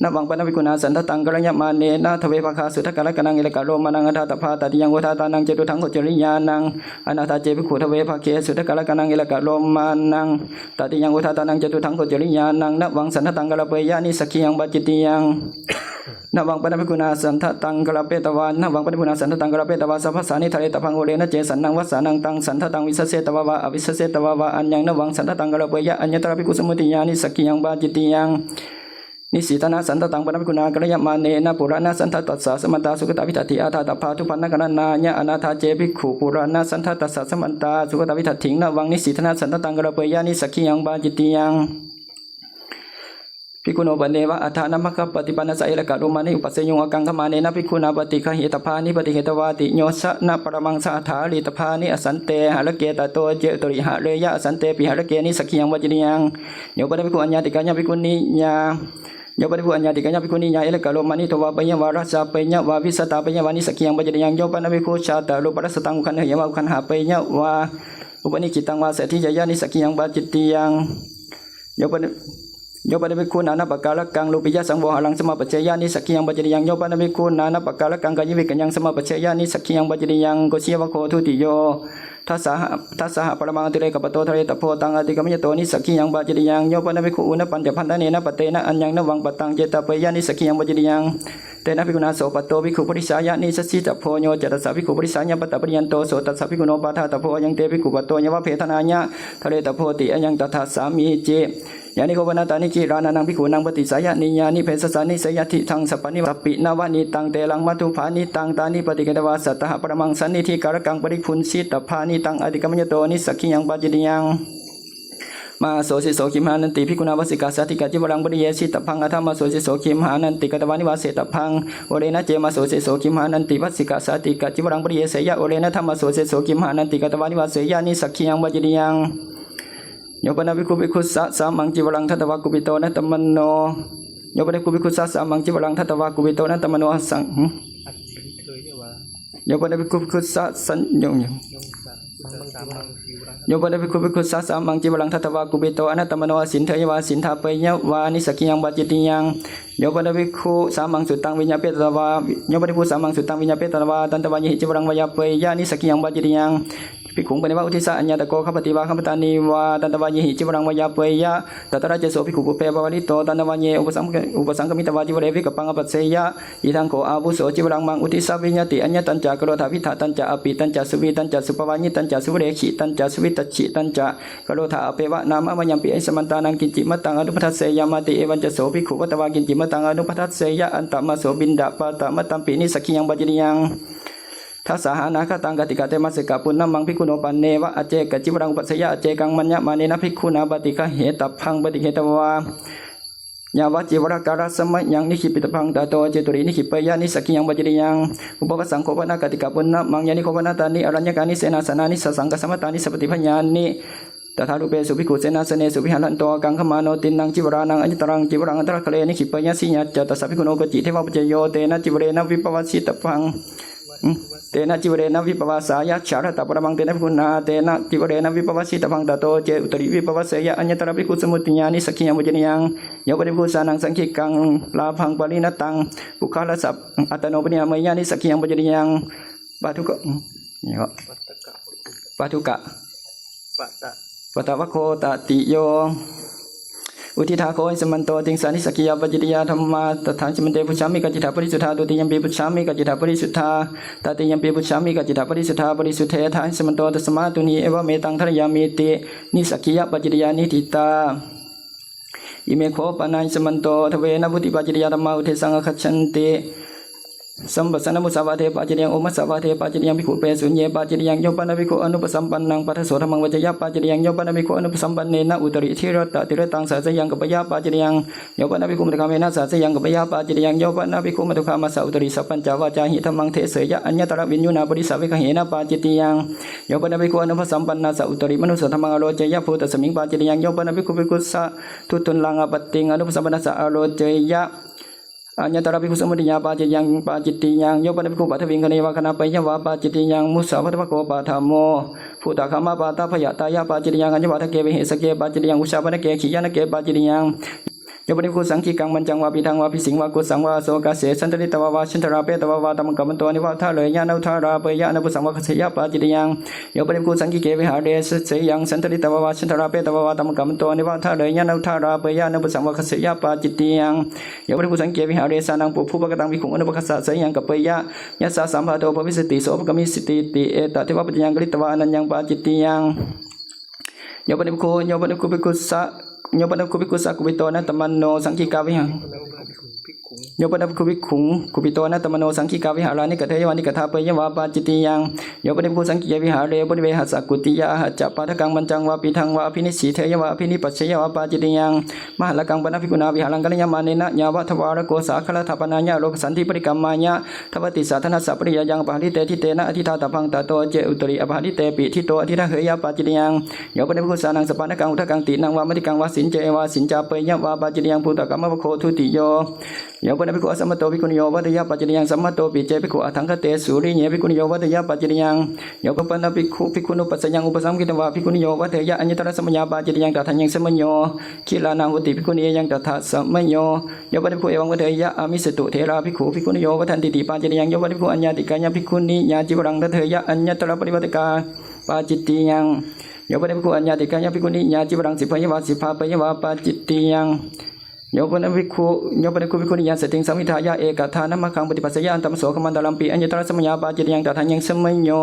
Navaṃ pana bhikkhunā saṅkhataṃ kālāyamānena dvebhāgā suddhakāḷakānaṃ ilakkaromānaṃ aṭṭhātappā. Tatiyaṃ udātānaṃ catutthaṃ kocariyānaṃ. Anādā ce bhikkhu dvebhāge suddhakāḷakānaṃ ilakkaromānaṃ tatiyaṃ udātānaṃ catutthaṃ kocariyānaṃ navaṃ saṅkhataṃ kālāpeyya nissaggiyaṃ pācittiyaṃ. Navaṃ pana bhikkhunā saṅkhataṃ kālāpetvā navaṃ pana bhikkhunā saṅkhataṃ kālāpetvā sabbassāni dhāretabbaṃ. Uḷena ce saṇṇaṃ vassānaṃ taṃ saṅkhataṃ vissajjetvā vā avissajjetvā vā aññaṃ navaṃ saṅkhataṃ kālāpeyya aññatra bhikkhusammutiyā nissaggiyaṃ pācittiyaṃ. Nisīdanasaṅkhataṃ pana bhikkhunā kālāyamānena purāṇasaṅkhatassa samantā sugatā vidatthi aṭṭhātappā. Dubbannakaraṇāya anādā ce bhikkhu purāṇasaṅkhatassa samantā sugatā vidatthi navaṃ nisīdanasaṅkhataṃ kālāpeyya nissaggiyaṃ pācittiyaṃ. Bhikkhuno paneva aṭṭhānamakkhāpaṭipannassa ilakkaromāne upajjhāyuṃ akaṅkhamānena bhikkhunā paṭiggahetabbāni paṭiggahetvāti. Yojanaparamaṃ saha dhāritabbāni asante harake tato ce uttari hareyya asantepi harake nissaggiyaṃ pācittiyaṃ. Yo pana bhikkhu aññātikāya bhikkhuniyā yo pana bhikkhu aññātikāya bhikkhuniyā ilakkaromāne dhovāpeyya vā rasāpeyya vā vīsaṭāpeyya vā nissaggiyaṃ pācittiyaṃ. Yo pana bhikkhu jātarūparasataṃ uggandheyya vā uggandhāpeyya vā upanīkhitaṃ vā saddhiyeyya nissaggiyaṃ pācittiyaṃ. Yo pana yo pana bhikkhu nānappakārakaṃ lopiyāsaṃvoharaṃ samāpajjeyya nissaggiyaṃ pācittiyaṃ. Yo pana bhikkhu nānappakārakaṃ kāyavikkāyaṃ samāpajjeyya nissaggiyaṃ pācittiyaṃ. Kociyavaggo dutiyo. Dassaha, dassaha paramaṃ atirekapatto dhāretabbo, taṃ atikkāmayato nissaggiyaṃ pācittiyaṃ. Yo pana bhikkhu ūnapañcabhaṇḍanena pattena aññaṃ navaṃ pattaṃ cetāpeyya, nissaggiyaṃ pācittiyaṃ. Tena bhikkhunā so patto bhikkhuparisāya nissajjitabbo, yo ca tassa bhikkhuparisāya pattapariyanto, so tassa bhikkhuno pādātabbo, ayaṃ te bhikkhu patto yāva bhedanāya dhāretabboti, ayaṃ tattha sāmīci. Yāni kho pana tāni gilānānaṃ bhikkhūnaṃ paṭiccayanīyāni, bhesajāni seyyathīdaṃ: sabbani, sabbanivānītaṃ telaṃ matthubhānītaṃ, tāni paṭiggahetvā sattaha paramaṃ sannidhikārakaṃ paribhuñjitabbāni, taṃ atikkāmayato nissaggiyaṃ pācittiyaṃ. Mahāsosi so gimhānanti bhikkhunā vassikasāṭikacīvaraṃ pariyesitabbaṃ, atha mahāsosi so gimhānanti katvāna nivāsetabbaṃ, olena ce mahāsosi so gimhānanti vassikasāṭikacīvaraṃ pariyeseyya, olena dha mahāsosi so gimhānanti katvāna nivāseyya, nissaggiyaṃ pācittiyaṃ. Yo pana bhikkhu bhikkhussa sāmaṃ cīvaraṃ datvā kupito anattamano. Yo pana bhikkhu bhikkhussa sāmaṃ cīvaraṃ datvā kupito anattamano asaṃ. Hmm? Yo pana bhikkhu bhikkhussa sañ-, yo, yo. Yo pana bhikkhu bhikkhussa sāmaṃ cīvaraṃ datvā kupito anattamano asindheyya vā asindhāpeyya vā, nissaggiyaṃ pācittiyaṃ. Yo pana bhikkhu sāmaṃ suttaṃ viññāpetvā, yo pana bhikkhu sāmaṃ suttaṃ viññāpetvā tantavāyehi cīvaraṃ vayāpeyya, nissaggiyaṃ pācittiyaṃ. Bhikkhuṃ paneva uddissa aññatako gabbhatī vā gabbaṭānī vā tantavāyehi cīvaraṃ vayāpeyya, tatra ce so bhikkhu pubbe pavārito tantavāye upasaṃ-, upasaṅkamitvā cīvare vikappaṃ apaseyya: idaṃ kho āvuso cīvaraṃ maṃ uddissa viññati, aññatañca karotha vidhatañca apitañca suvivittañca supavāññitañca suvarekhitañca suvitajjitañca karotha appeva nāma mayampi ayasmantānaṃ kiñci mattaṃ anupathasseyyāmāti. Evañca so bhikkhu vatvā kiñci mattaṃ anupathaseyya, antaṃ mahāso piṇḍapātamattampi, nissaggiyaṃ pācittiyaṃ. Dassaha anāgataṃ kattikatemāsekā punnamaṃ bhikkhuno paneva accekacīvaraṃ upajjhāyā accekaṃ maññamānena bhikkhunā paṭiggahetabbaṃ, paṭiggahetvā yāvacīvarakārasamayaṃ nikkhipitabbaṃ, tato ce uttari nikkhipeyya, nissaggiyaṃ pācittiyaṃ. Upavassaṃ kho pana kattika punnamaṃ. Yāni kho pana tāni āraññakāni senāsanāni sāsaṅkasammatāni sapaṭibhaññāni, tathārūpesu bhikkhu senāsanesu viharanto kaṅkhamāno tiṇṇaṃ cīvarānaṃ aññataraṃ cīvaraṃ antaraghare nikkhipeyya, siyā ca tassa bhikkhuno koci devapajjayo tena cīvarena vippavasitabbaṃ, tena cīvarena vippavasāya jālātha paramaṃ tena bhikkhunā tena cīvarena vippavasitabbaṃ, tato ce uttari vippavaseyya, aññatra bhikkhu samuttiyā, nissaggiyaṃ pācittiyaṃ. Yo pana bhikkhu jānaṃ saṅghikaṃ lābhaṃ pariṇataṃ puggalassa attano paṇīnameyya, nissaggiyaṃ pācittiyaṃ. Pāduka-, pāduka-, paṭṭhāvaggo tatiyo. Uddiṭṭhā kho ayasmanto tiṃsa nissaggiyā pācittiyā dhammā. Tatthāyasmante pucchāmi: kaccittha parisuddhā? Dutiyampi pucchāmi: kaccittha parisuddhā? Tatiyampi pucchāmi: kaccittha parisuddhā? Parisuddhetthāyasmanto, tasmā tuṇhī, evametaṃ dhārayāmīti, nissaggiya pācittiyā niṭṭhitā. Ime kho panāyasmanto dvena vuṭṭhī pācittiyā dhammā uddesaṃ āgacchanti. Sampajānamūsā vādāhe pācittiyaṃ, ommāsā vādāhe pācittiyaṃ, bhikkhu pāyesuññe pācittiyaṃ. Yo pana bhikkhu anupasampannaṃ paddhaso dhammaṃ vāceyya pācittiyaṃ. Yo pana bhikkhu anupasampannena uttari dhīratta dhīrataṃ sahaseyyaṃ kappeyya pācittiyaṃ. Yo pana bhikkhu matthukkāmena sahaseyyaṃ kappeyya pācittiyaṃ. Yo pana bhikkhu matthukkāmassa uttari sappañcavācāhi dhammaṃ deseyya aññatra viññunnāpurissaviggahena pācittiyaṃ. Yo pana bhikkhu anupasampannassa uttari manussadhammaṃ āloceyya bhūtasmiṃ pācittiyaṃ. Yo pana bhikkhu bhikkhussa duṭṭhullaṃ āpattiṃ anupasampannassa āloceyya aññatra bhikkhusamuttiyā pācittiyaṃ, pācittiyaṃ. Yo pana bhikkhu paṭhaviṃ ghāneyya vā ghānāpeyya vā pācittiyaṃ. Musāvādavaggo paṭhamo. Bhūtagāmapādabbhayatāya pācittiyaṃ. Aññavādake vehasake pācittiyaṃ. Ujjapānake khiyyanake pācittiyaṃ. Yo pana bhikkhu saṅghikaṃ mañcaṃ vā pīṭhaṃ vā bisiṃ vā kusaṃ vā asokāse santalitvā vā chandarāpetvā vā dhammaṃ kammanto neva dhāreyya, na uddhārāpeyya, anāpusaṃ vā ghāseyya pācittiyaṃ. Yo pana bhikkhu saṅghike vihāre seyyaṃ santalitvā vā chandarāpetvā vā dhammaṃ kammanto neva dhāreyya, na uddhārāpeyya, anāpusaṃ vā ghāseyya pācittiyaṃ. Yo pana bhikkhu saṅghike vihāre jānaṃ pubbupakkataṃ bhikkhuṃ anupaghassa seyyaṃ kappeyya, yassa sambādho bhavissati so upakamissatīti, etadeva paccayaṃ karitvā anaññaṃ pācittiyaṃ. Yo pana bhikkhu, yo pana bhikkhu bhikkhussa, yo pana bhikkhu bhikkhussa kupito anattamano saṅghikā vihā-, yo pana bhikkhu bhikkhuṃ kupito anattamano saṅghikā vihārā niggaṭeyya vā niggaṭhāpeyya vā pācittiyaṃ. Yo pana bhikkhu saṅghike vihāre purivehassa kuṭiyā ahaccappādakaṃ mañcaṃ vā pīṭhaṃ vā abhinisīdeyya vā abhinipajjeyya vā pācittiyaṃ. Mahallakaṃ pana bhikkhunā vihāraṃ kalyāṇamānena yāvadvārako sāgarathāpanāya ālokasanti parikkāmāya dvattiṃsa dhanassa pariyāyaṃ appaharite ṭhitena adhiṭṭhātabbaṃ, tato ce uttari appaharitepi ṭhito adhiṭṭhaheyya pācittiyaṃ. Yo pana bhikkhu jānaṃ sappāṇakaṃ udakaṃ tiṇaṃ vā mattikaṃ vā siñceva siñcāpeyya vā pācittiyaṃ. Bhūtagāmavaggo dutiyā. Yo pana bhikkhu asammato bhikkhuniyovadeyya pācittiyaṃ. Sammattopi ce bhikkhu atthaṅgate sūliyye bhikkhuniyovadeyya pācittiyaṃ. Yo pana bhikkhu bhikkhunupajayaṃ upasamharitvā bhikkhuniyovadeyya aññatra samayā pācittiyaṃ. Tatthāyaṃ samayo. Gilānā hoti bhikkhunī eyaṃ tattha samayo. Yo pana bhikkhu evaṃ vadeyya āmissatu therā bhikkhu bhikkhuniyovadantiti pācittiyaṃ. Yo pana bhikkhu aññātikāya bhikkhuniyā cīvaraṃ daddeyya aññatra parivaṭṭakā pācittiyaṃ. Yo pana bhikkhu aññātikāya bhikkhuniyā cīvaraṃ sibbeyya vā sibbāpeyya vā pācittiyaṃ. Yo pana bhikkhu, yo pana bhikkhu bhikkhuniyā saddhiṃ saṃvidhāya ekaddhānamaggaṃ paṭipajjeyya antamaso kammantarampi aññatra samayā pācittiyaṃ. Tathāyaṃ samayo,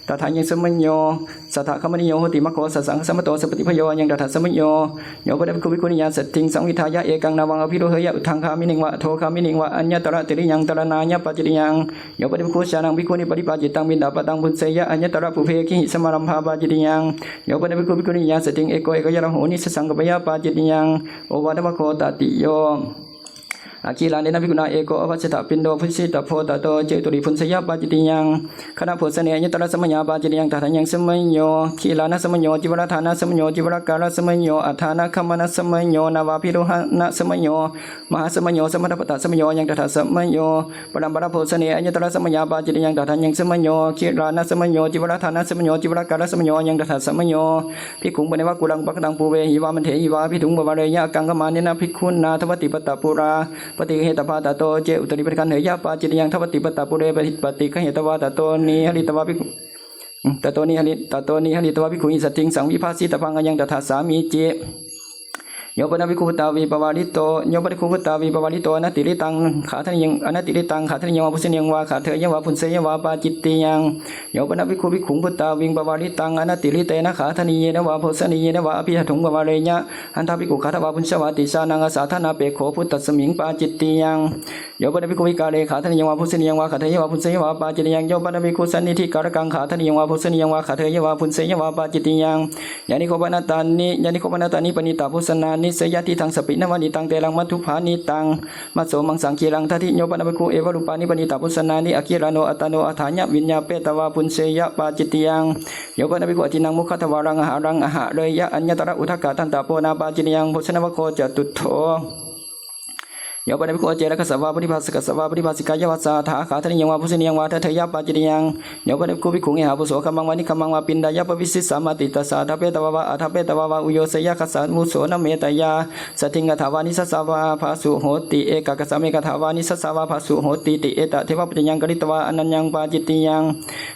tathāyaṃ samayo saddhakamaniyo hoti, maggo sassaṃ akasamato sapattibhayo aññaṃ tattha samayo. Yo pana bhikkhu bhikkhuniyā saddhiṃ saṃvidhāya ekaṃ nāvaṃ abhirūheyya uddhaṃ gāminiṃ vā adho gāminiṃ vā aññatra tiriyaṃ tarāṇāya pācittiyaṃ. Yo pana bhikkhu jānaṃ bhikkhunī paribhājittaṃ piṇḍapātaṃ bhuñjeyya aññatra pubbehi samārambhā pācittiyaṃ. Yo pana bhikkhu bhikkhuniyā saddhiṃ eko ekāyaraho nisajjaṃ kappeyya pācittiyaṃ. Ovātavaggo tatiyo. Agilānena bhikkhunā eko avajjathapiṇḍo bhuñjitabbo tato ce utulī bhuñjeyya pācittiyaṃ. Khanabhojane aññatra samayā pācittiyaṃ. Tathāyaṃ samayo. Gilānasamayo cīvaradānasamayo cīvarakārasamayo addhānagamanasamayo nāvābhirūhanasamayo mahāsamayo sammadapattasamayo aññaṃ tattha samayo. Paramparābhojane aññatra samayā pācittiyaṃ. Tathāyaṃ samayo. Gilānasamayo cīvaradānasamayo cīvarakārasamayo aññaṃ tattha samayo. Bhikkhuṃ paneva kulaṃ pakataṃ pūvehi vā maṇḍehi vā abhiṭhūṃ pavāreyya, kaṅkamānena bhikkhunā dvattipattapūrā paṭiggahetabbā, tato ce utulī paṭigaṇheyya pācittiyaṃ. Dvattipattapūre paṭiggahetvā tato nihharitvā bhikkhu, tato nihhari, tato nihharitvā bhikkhūhi saddhiṃ saṃvibhāsitabbaṃ, aññaṃ tattha sāmīci. Yo pana bhikkhu bhūtāviṃ pavārito, yo pana bhikkhu bhūtāviṃ pavārito anatiritaṃ khādanīyaṃ, anatiritaṃ khādanīyaṃ vā bhojanīyaṃ vā gātheyya vā bhuñjeyya vā pācittiyaṃ. Yo pana bhikkhu bhikkhuṃ bhūtāviṃ pavāritaṃ anatiritena khādanīyena vā bhojanīyena vā abhiṭhātuṃ pavāreyya, handa bhikkhu gātavā bhuñjavāti jānaṃ asādhanapekkho bhūtasmiṃ pācittiyaṃ. Yo pana bhikkhu vikāle khādanīyaṃ vā bhojanīyaṃ vā gātheyya vā bhuñjeyya vā pācittiyaṃ. Yo pana bhikkhu sannidhikārakaṃ khādanīyaṃ vā bhojanīyaṃ vā gātheyya vā bhuñjeyya vā pācittiyaṃ. Yāni kho pana tāni, yāni kho pana tāni paṇītabhojanāni seyyathīdaṃ: sappi nāma nītaṃ telaṃ maddhubbā nītaṃ, majjho maṃsaṃ gilāṇḍaṭṭhi. Yo pana bhikkhu evarūpāni paṇītabhojanāni agilāno attano aṭṭhāya viññāpetvā bhuñjeyya pācittiyaṃ. Yo pana bhikkhu ajīnaṃ mukhadvāraṃ āhāraṃ āhareyya aññatra udakadantaponā pācittiyaṃ. Bhojanavaggo catuttho. Yo pana bhikkhu acerakassa vā paribbājakassa vā paribhājakāya vā sādā khādanīyaṃ vā bhojanīyaṃ vā dadeyya pācittiyaṃ. Yo pana bhikkhu bhikkhuṃ ehāvuso gammaṃ vā niggammaṃ vā piṇḍāya pavisissāmāti, tassa ādāpetvā vā ādāpetvā vā uyyojeyya, kassa vuso nāmetteyya, saddhiṃ atha vā nisajjā vā phāsu hoti, ekaggassa meghadhā vā nisajjā vā phāsu hotīti, etadeva paccayaṃ karitvā anaññaṃ pācittiyaṃ.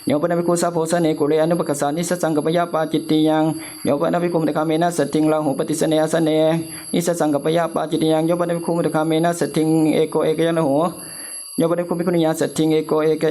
Yo pana bhikkhu sabhojane kule anupakassā nisajjaṃ kappeyya pācittiyaṃ. Yo pana bhikkhu muttagāmena saddhiṃ rāhū paṭisane āsane nisajjaṃ kappeyya pācittiyaṃ. Yo pana bhikkhu muttagāmena saddhiṃ eko ekāyaraho, yo pana bhikkhu bhikkhuniyā saddhiṃ eko eka,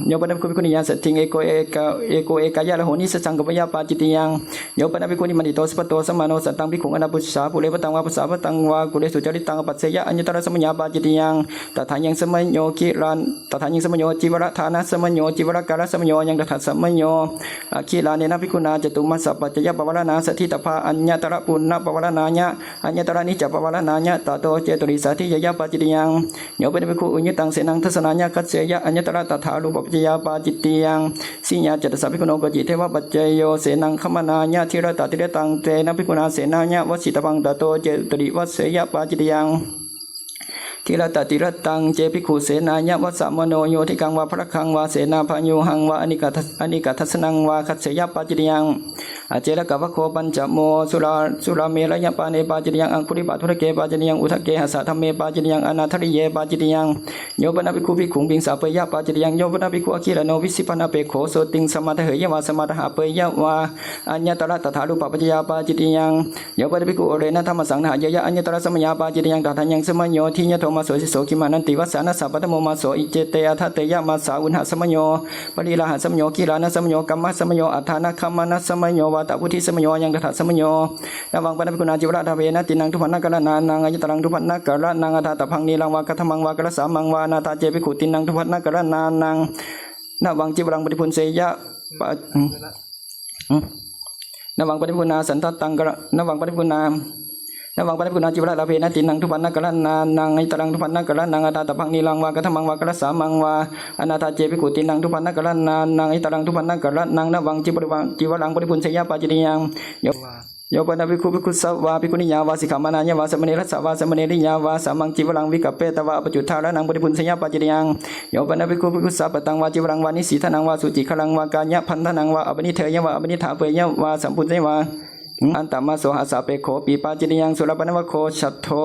yo pana bhikkhu bhikkhuniyā saddhiṃ eko eka, eko ekāyaraho nisajjaṃ kappeyya pācittiyaṃ. Yo pana bhikkhu nimmānito sabbatto samāno santaṃ bhikkhuṃ anāpucchā pure pattaṃ vā pucchā pattaṃ vā kulesu caritaṃ apajjeyya aññatra samayā pācittiyaṃ. Tathāyaṃ samayo gilān, tathāyaṃ samayo cīvaradānasamayo cīvarakārasamayo aññaṃ tattha samayo. Agilānena bhikkhunā cātummassa paccayapavāraṇā saddhitabba aññatra punappavāraṇāya aññatra niccapavāraṇāya, tato ce utulī saddhiyeyya pācittiyaṃ. Yo pana bhikkhu uññitaṃ senaṃ dassanāya gacceyya aññatra tathārūpapaccayā pācittiyaṃ. Siyā ca tassa bhikkhuno koci devapacceyo senaṃ gamanāya dirattatirattaṃ, tena bhikkhunā senāya vajjitabbaṃ, tato ce utulī vajjeyya pācittiyaṃ. Dirattatirattaṃ ce bhikkhu senāya vajjamāno yo digaṃ vā bhaddakaṃ vā senābhayūhaṃ vā anīkadas, anīkadassanaṃ vā gacceyya pācittiyaṃ. Acerakavaggo pañcamo. Surā, surāmerayapāne pācittiyaṃ, aṅgulipatthudake pācittiyaṃ, udake hassadhamme pācittiyaṃ, anāthariye pācittiyaṃ. Yo pana bhikkhu bhikkhuṃ bhiṃsāpeyya pācittiyaṃ. Yo pana bhikkhu agilāno vijibhānapekkho sotiṃ samādaheyya vā samādahāpeyya vā aññatra tathārūpapaccayā pācittiyaṃ. Yo pana bhikkhu orena dhammassaṃ nahāyeyya aññatra samayā pācittiyaṃ. Tathāyaṃ samayo. Diyadomāso siso gimhānanti vassānassa paṭhamo māso, iccete adateyya māsā, uṇhasamayo, pariḷāhasamayo, gilānasamayo, kammasamayo, addhānagamanasamayo, vātavuṭṭhisamayo, aññaṃ tattha samayo. Navaṃ pana bhikkhunā cīvaradāpena tiṇṇaṃ dubbannakaraṇānaṃ aññataraṃ dubbannakaraṇaṃ ādātabbaṃ nīlaṃ vā kaddamaṃ vā kalasāmaṃ vā anādā ce bhikkhu tiṇṇaṃ dubbannakaraṇānaṃ navaṃ cīvaraṃ paṭibhuñjeyya pa-, hmm. Hmm. Navaṃ pana bhikkhunā santattaṃ kara-, navaṃ pana bhikkhunā, navaṃ pana bhikkhunā cīvaradāpena tiṇṇaṃ dubbannakaraṇānaṃ aññataraṃ dubbannakaraṇaṃ ādātabbaṃ nīlaṃ vā kaddamaṃ vā kalasāmaṃ vā anādā ce bhikkhū tiṇṇaṃ dubbannakaraṇānaṃ aññataraṃ dubbannakaraṇaṃ navaṃ cīvara-, cīvaraṃ paṭibhuñjeyya pācittiyaṃ. Yo, yo pana bhikkhu bhikkhussa vā bhikkhuniyā vā sikkhāmanāya vā sāmaṇerassa vā sāmaṇeriyā vā samaṃ cīvaraṃ vikappetvā apaccuddhāraṇaṃ paṭibhuñjeyya pācittiyaṃ. Yo pana bhikkhu bhikkhussa pattaṃ vā cīvaraṃ vā nisīdanaṃ vā sucigharaṃ vā kāyabandhanaṃ vā apaniṭṭheyya vā apaniṭṭhāpeyya vā samphuñjeyya vā antamāso hassāpekkhopi pācittiyaṃ. Sūlapannavaggo chaṭṭho.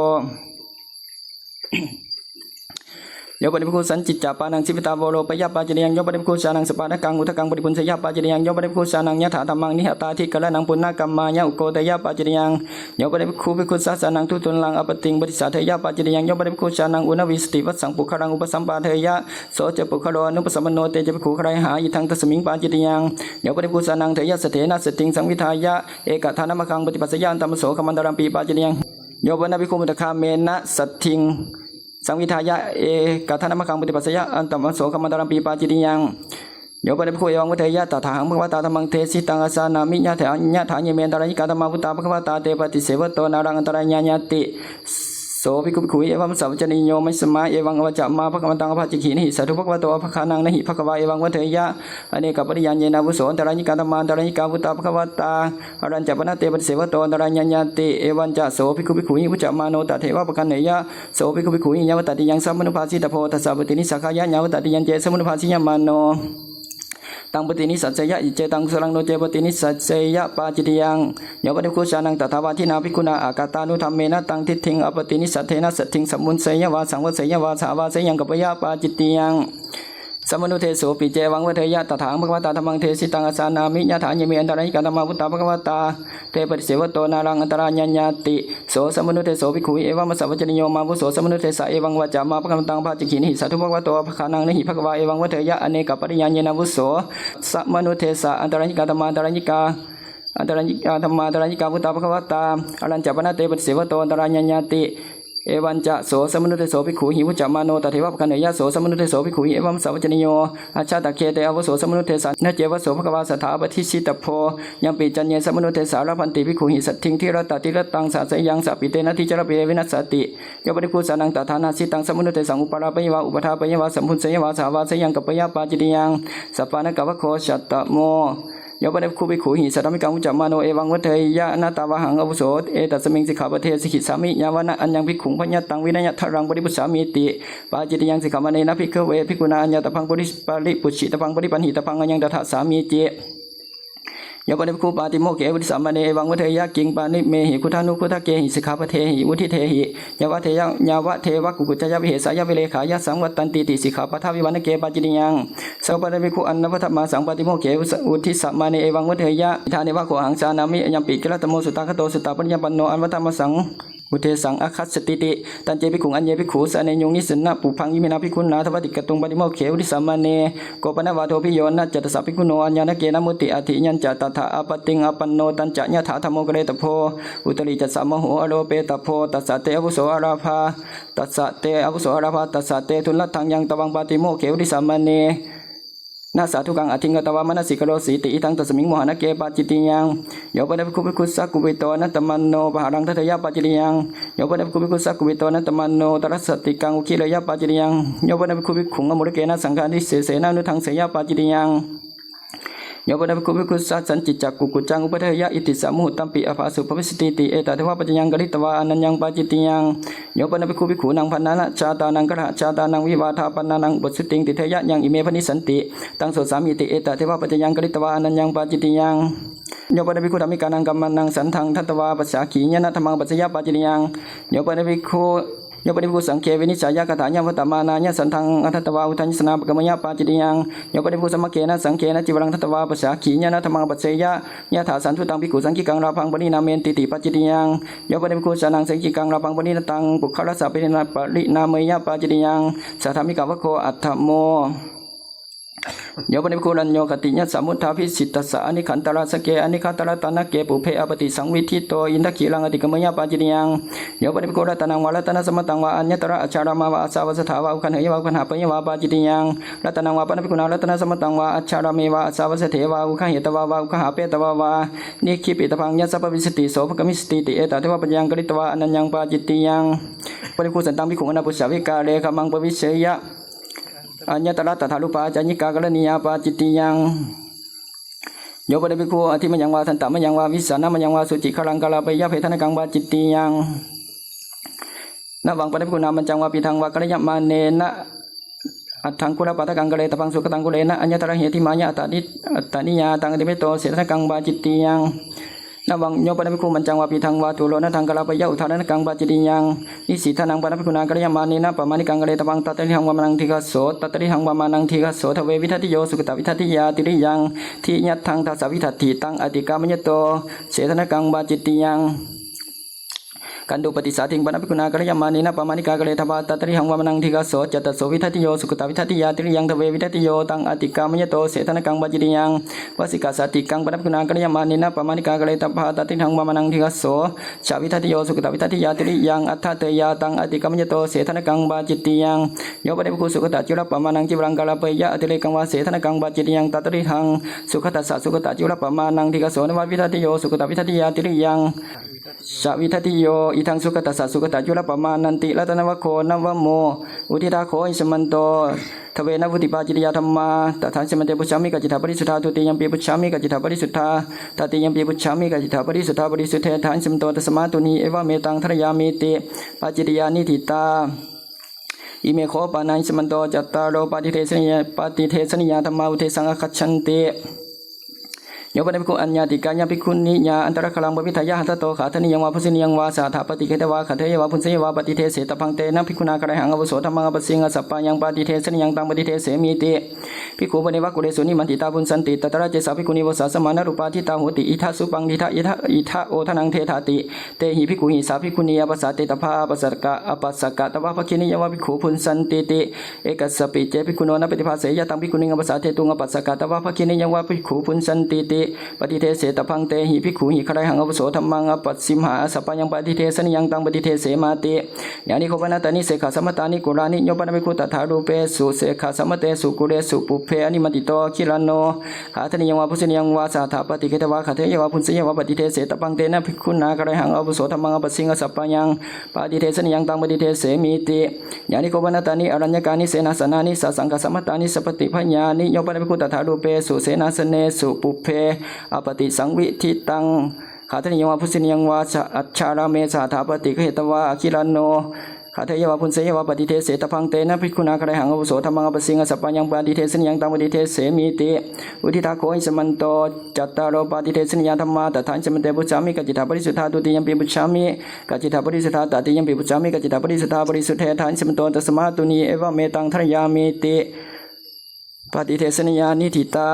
Yo pana bhikkhu sañcicca pāṇaṃ jīvitā voropeyya, pācittiyaṃ. Yo pana bhikkhu jānaṃ sappāṇakaṃ udakaṃ paṭibhuñjeyya, pācittiyaṃ. Yo pana bhikkhu jānaṃ yathādhammaṃ nihatādikkaraṇaṃ puṇṇakamāya ukkoteyya, pācittiyaṃ. Yo pana bhikkhu bhikkhussa jānaṃ duṭṭhullaṃ āpattiṃ paṭicchādeyya, pācittiyaṃ. Yo pana bhikkhu jānaṃ ūnavīsativassam puggalaṃ upasampādeyya, so ca puggalo anupasampanno, te ca bhikkhū garehā idaṃ tasmiṃ, pācittiyaṃ. Yo pana bhikkhu jānaṃ theyyasaddhena saddhiṃ saṃvidhāya ekadānamaggaṃ paṭipajjeyya antaṃ asokamantaraṃpi, pācittiyaṃ. Yo pana bhikkhu muddagāmena saddhiṃ saṃvidhāya ekadānamaggaṃ paṭipajjeyya antaṃ asokamantaraṃpi, pācittiyaṃ. Yo pana bhikkhu evaṃ vadeyya: Tathāhaṃ bhagavatā dhammaṃ desitaṃ āssanāmi, yathā, yathāyime antarāyikā dhammā vuttā bhagavatā, te paṭisevato nāraṃ antarāyāyāti. So bhikkhu bhikkhūhi evamassa vacanīyo: Majjhimā evaṃ avaca: Mā bhagavantaṃ abbhācikkhi. Na hi sādhu bhagavato abhaggānaṃ. Na hi bhagavā evaṃ vadeyya: Anekapariyāyena āvuso, antarāyikā dhammā antarāyikā vuttā bhagavatā, arañca pana te paṭisevato antarāyāyāti. Evañca so bhikkhu bhikkhūhi vuccamāno tatheva paggaṇheyya, so bhikkhu bhikkhuhi yāvatatiyaṃ samanubhāsitabbo, tassa paṭinissaggāya. Yāvatatiyañce samanubhāsiyamāno, taṃ paṭinissajjeyya, iccetaṃ kusalaṃ, no ce paṭinissajjeyya, pācittiyaṃ. Yo pana bhikkhu jānaṃ tathāvādinā bhikkhunā āgatānudhammena taṃ diṭṭhiṃ appaṭinissajjena saddhiṃ sammuñjeyya vā saṃvasseyya vā sāvāseyyaṃ kappeyya, pācittiyaṃ. Samanuddesopi ce evaṃ vadeyya: Tathāhaṃ bhagavatā dhammaṃ desitaṃ āssanāmi, yathāyime antarāyikā dhammā vuttā bhagavatā, te paṭisevato nāraṃ antarāyāyāti. So samanuddeso bhikkhūhi evamassa vacanīyo: Māvuso, samanuddesaṃ evaṃ avaca: Mā bhagavantaṃ abbhācikkhi. Na hi sādhu bhagavato abhaggānaṃ. Na hi bhagavā evaṃ vadeyya: Anekapariyāyena āvuso, samanuddesaṃ antarāyikā dhammā antarāyikā, antarāyikā dhammā antarāyikā vuttā bhagavatā, arañca pana te paṭisevato antarāyāyāti. Evañca so samanuddeso bhikkhūhi vuccamāno tatheva paggaṇheyya, so samanuddeso bhikkhūhi evamassa vacanīyo: Ajjhattakhette āvuso, samanuddesa. Na ceva so bhagavā satthā appadisittabbo, yampi caññe samanuddesā labhanti bhikkhūhi saddhiṃ dhīratta dhīrattaṃ sahaseyyaṃ, sāpi te natthi carāpi te vinassati. Yo pana bhikkhu jānaṃ tathānāsitaṃ samanuddesam upādāpeyya vā upaṭṭhāpeyya vā sammuñjeyya vā sāvāseyyaṃ kappeyya, pācittiyaṃ. Sappāṇakavaggo sattamo. Yo pana bhikkhu bhikkhūhi saddhammikaṃ vuccamāno evaṃ vadeyya: Na tāvāhaṃ āvuso etasmiṃ sikkhāpade sikkhissāmi, yāva na aññaṃ bhikkhuṃ bhayattaṃ vinayadharaṃ paṭibujjhāmīti, pācittiyaṃ. Sikkhāpanena bhikkhave bhikkhunā aññātabbaṃ puri-, paribujjitabbaṃ paribaṇhitabbaṃ, ayaṃ daḍḍhāsāmīti. Yo pana bhikkhu pātimokkhe vuṭṭhissamāne evaṃ vadeyya: Kiṃ pāṇimehi khuddānukhuddake hi sikkhāpadehi vuṭṭhitehi yāvadeva, yāvadeva kukkuccāya vihesāya vilekkhāya saṃvattantīti, sikkhāpadāvivaṇṇake, pācittiyaṃ. Yo pana bhikkhu annappattamāsaṃ pātimokkhe vuṭṭhissamāne evaṃ vadeyya: Idāneva kho ahaṃ jānāmi, ayampi kilattammo suttāgato suttāpariññāpanno annappattamāsaṃ uddesaṃ āgassatīti. Tañce bhikkhuṃ aññe bhikkhū sāneyyuṃ nissinnapubbhaṃ. Iminā bhikkhunā dvattikkattuṃ pātimokkhe vuṭṭhissamāne. Ko pana vādobhiyo: Na ca tassa bhikkhuno aññāṇakena mutti atthi, yañca tattha āpattiṃ āpanno, tañca yathādhammo karetabbo. Uttari cassa moho āropetabbo, tassa te āvuso alābhā, tassa te āvuso alābhā, tassa te dunnadaṃ. Yaṃ tvaṃ pātimokkhe vuṭṭhissamāne na sādhukaṃ aṭṭhikatvā manasikarosīti, idaṃ tasmiṃ mohanakkhe, pācittiyaṃ. Yo pana bhikkhu bhikkhussa kupito anattamanno pahāraṃ dadeyya, pācittiyaṃ. Yo pana bhikkhu bhikkhussa kupito anattamanno tarasatikaṃ uggireyya, pācittiyaṃ. Yo pana bhikkhu bhikkhuṃ amūlakena saṅghādisesena anudhaṃseyya, pācittiyaṃ. Yo pana bhikkhu bhikkhussa sañcicca kukkuccaṃ uppādeyya, iddhissa muhuttampi aphāsu bhavissatīti, etādeva paccayaṃ karitvā anaññaṃ, pācittiyaṃ. Yo pana bhikkhu bhikkhūnaṃ bandhanajātānaṃ kalahajātānaṃ vivādāpanānaṃ uppajjuttiṃ tiṭṭheyya, yaṃ ime bhaṇissanti, taṃ sossāmīti, etādeva paccayaṃ karitvā anaññaṃ, pācittiyaṃ. Yo pana bhikkhu dhammikānaṃ kammannaṃ sandaṃ datvā pacchāgīyena dhammaṃ paccayeyya, pācittiyaṃ. Yo pana bhikkhu, yo pana bhikkhu saṅghe vinissayagāthāya vatthamānāya sandaṃ datvā udayassanā pakkāmeyya, pācittiyaṃ. Yo pana bhikkhu samaggena saṅghena cīvaraṃ datvā pacchāgīyena dhammaṃ paccayeyya, yathāsanthutaṃ bhikkhusaṅghikaṃ lābhaṃ parināmentīti, pācittiyaṃ. Yo pana bhikkhu jānaṃ saṅghikaṃ lābhaṃ parinātaṃ puggalassa parināmeyya, pācittiyaṃ. Saddhammikavaggo aṭṭhamo. Yo pana bhikkhu rañño khattiyyassa muddhābhisittassa anighantaracake anighataratanake pubbe appaṭisaṃvidito indakhīlaṃ atikkāmeyya, pācittiyaṃ. Yo pana bhikkhu ratanaṃ vā ratanasammattaṃ vā aññatra ajjhārāmā vā āsāvasatthā vā uggaṇheyya vā uggaṇhāpeyya vā, pācittiyaṃ. Ratanaṃ vā pana bhikkhunā ratanasammattaṃ vā ajjhārāme vā āsāvasattheva vā uggāhetvā vā uggaṇhāpetvā vā nikkhipitabbaṃ, yassa bhavissati so bhavissatīti, etādeva paccayaṃ karitvā anaññaṃ, pācittiyaṃ. Pana bhikkhu santaṃ bhikkhuṃ anāpussa vikāle gāmaṃ paviseyya aññatra tathārūpā acaññikā karaṇīyā, pācittiyaṃ. Yo pana bhikkhu adhimayaṃ vā dantamayaṃ vā vijānamayaṃ vā sucigharaṃ kārāpeyya bhedanakaṃ, pācittiyaṃ. Navaṃ pana bhikkhunā mañcaṃ vā pīṭhaṃ vā kārayamānena aṭṭhaṅgulapādakaṃ kāretabbaṃ sugataṃ kūlena aññatra hi adhimāya attāni, attāniyā taṃ adhimeto sedanakaṃ, pācittiyaṃ. Navaṃ, yo pana bhikkhu, mañcaṃ vā pīṭhaṃ vā tūlo naṭṭhaṃ karāpeyya, uddhārāṇakaṃ pācittiyaṃ nisīdanaṃ pana bhikkhunā karayaṃ vā nena pamāṇikaṃ karetabbaṃ, tattarihaṃ pamāṇaṃ ṭhikkhāso, tattarihaṃ pamāṇaṃ ṭhikkhāso, dve vidattiyo sugatā vidattiyā tiriyaṃ diyatthaṃ dasa vidatthi, taṃ atikkāmayato sedanakaṃ pācittiyaṃ. Kandupaṭisādiṃ pana bhikkhunā karayaṃ vā nena pamāṇikaṃ karetabbā, tattarihaṃ pamāṇaṃ ṭhikkhāso, cattaso vidattiyo sugatā vidattiyā tiriyaṃ dve vidattiyo, taṃ atikkāmayato sedanakaṃ pācittiyaṃ. Vassikasādiṃ pana bhikkhunā karayaṃ vā nena pamāṇikaṃ karetabbā, tattarihaṃ pamāṇaṃ ṭhikkhāso, cha vidattiyo sugatā vidattiyā tiriyaṃ addhateyyā, taṃ atikkāmayato sedanakaṃ pācittiyaṃ. Yo pana bhikkhu sugatā cīvarappamāṇaṃ cīvaraṃ karāpeyya, atirekaṃ vā sedanakaṃ pācittiyaṃ, tattarihaṃ sugatassa sugatā cīvarappamāṇaṃ ṭhikkhāso, nava vidattiyo sugatā vidattiyā tiriyaṃ cha vidattiyo, idaṃ sugatassa sugatā cīvarappamāṇanti. Ratanaṃ vā gho navamo uditā gho āyasmanto dvena vuṭṭhī pācittiyā dhammā. Tathāyasmante pucchāmi, kaccittha parisuddhā? Dutiyampi pucchāmi, kaccittha parisuddhā? Tatiyampi pucchāmi, kaccittha parisuddhā? Parisuddhetthāyasmanto, tasmā tuṇhī, evametaṃ dhārayāmīti pācittiyaṃ niṭṭhitā. Ime kho panāyasmanto cattāro paṭidesanīyā, paṭidesanīyā dhammā uddesaṃ āgacchanti. Yo pana bhikkhu aññātikāya bhikkhuniyā antaragharaṃ pavihāya hatthato ghātaniyaṃ vā bhojanīyaṃ vā sahatthā paṭiggahetvā ghāteyya vā bhojeyya vā, paṭidesetabbaṃ tena bhikkhunā garahaṃ āvuso dhammaṃ āpassayaṃ asappāyaṃ paṭidesanīyaṃ, taṃ paṭidesemi ti. Bhikkhū bhaṇḍe vā kulesu nimmantitā bhuñjanti, tatra tesa bhikkhunī vusā samānarūpā ṭhitā hoti. Idha supaṃ idha, idha odanaṃ dedhāti. Tehi bhikkhūhi sā bhikkhunī apasādetabba, apasaka, apasakatvā bhagini yāva bhikkhū bhuñjantīti. Ekassapi ce bhikkhuno na paṭibhāseyya taṃ bhikkhunim apasādetuṃ, apasakatvā bhagini yāva bhikkhū bhuñjantīti. Paṭidesetabbaṃ tehi bhikkhūhi garahaṃ āvuso dhammaṃ āpassimhā asappāyaṃ paṭidesanīyaṃ, taṃ paṭidesemāti. Yāni kho pana tāni sekkhāsamattāni kulāni. Yo pana bhikkhu tathārūpesu sekkhāsamatesu kulesu pubbe animantito gilāno ghātaniyaṃ vā bhojanīyaṃ vā sahatthā paṭiggahetvā ghāteyya vā bhojeyya vā, paṭidesetabbaṃ tena bhikkhunā garahaṃ āvuso dhammaṃ āpassayaṃ asappāyaṃ paṭidesanīyaṃ, taṃ paṭidesemīti. Yāni kho pana tāni āraññakāni senāsanāni sasaṅghāsamattāni sappatibhayāni. Yo pana bhikkhu tathārūpesu senāsanesu pubbe appaṭisaṃviditaṃ ghātaniyaṃ vā bhojanīyaṃ vā sa-, ajjhārāme sahatthā paṭiggahetvā gilāno ghāteyya vā bhojeyya vā, paṭidesetabbaṃ tena bhikkhunā garahaṃ āvuso dhammaṃ āpassayaṃ asappāyaṃ paṭidesanīyaṃ, taṃ paṭidesemīti. Uditā kho āyasmanto cattāro paṭidesanīyā dhammā. Tathāyasmante pucchāmi, kaccittha parisuddhā? Dutiyampi pucchāmi, kaccittha parisuddhā? Tatiyampi pucchāmi, kaccittha parisuddhā? Parisuddhetthāyasmanto, tasmā tuṇhī, evametaṃ dhārayāmīti paṭidesanīyaṃ niṭṭhitā.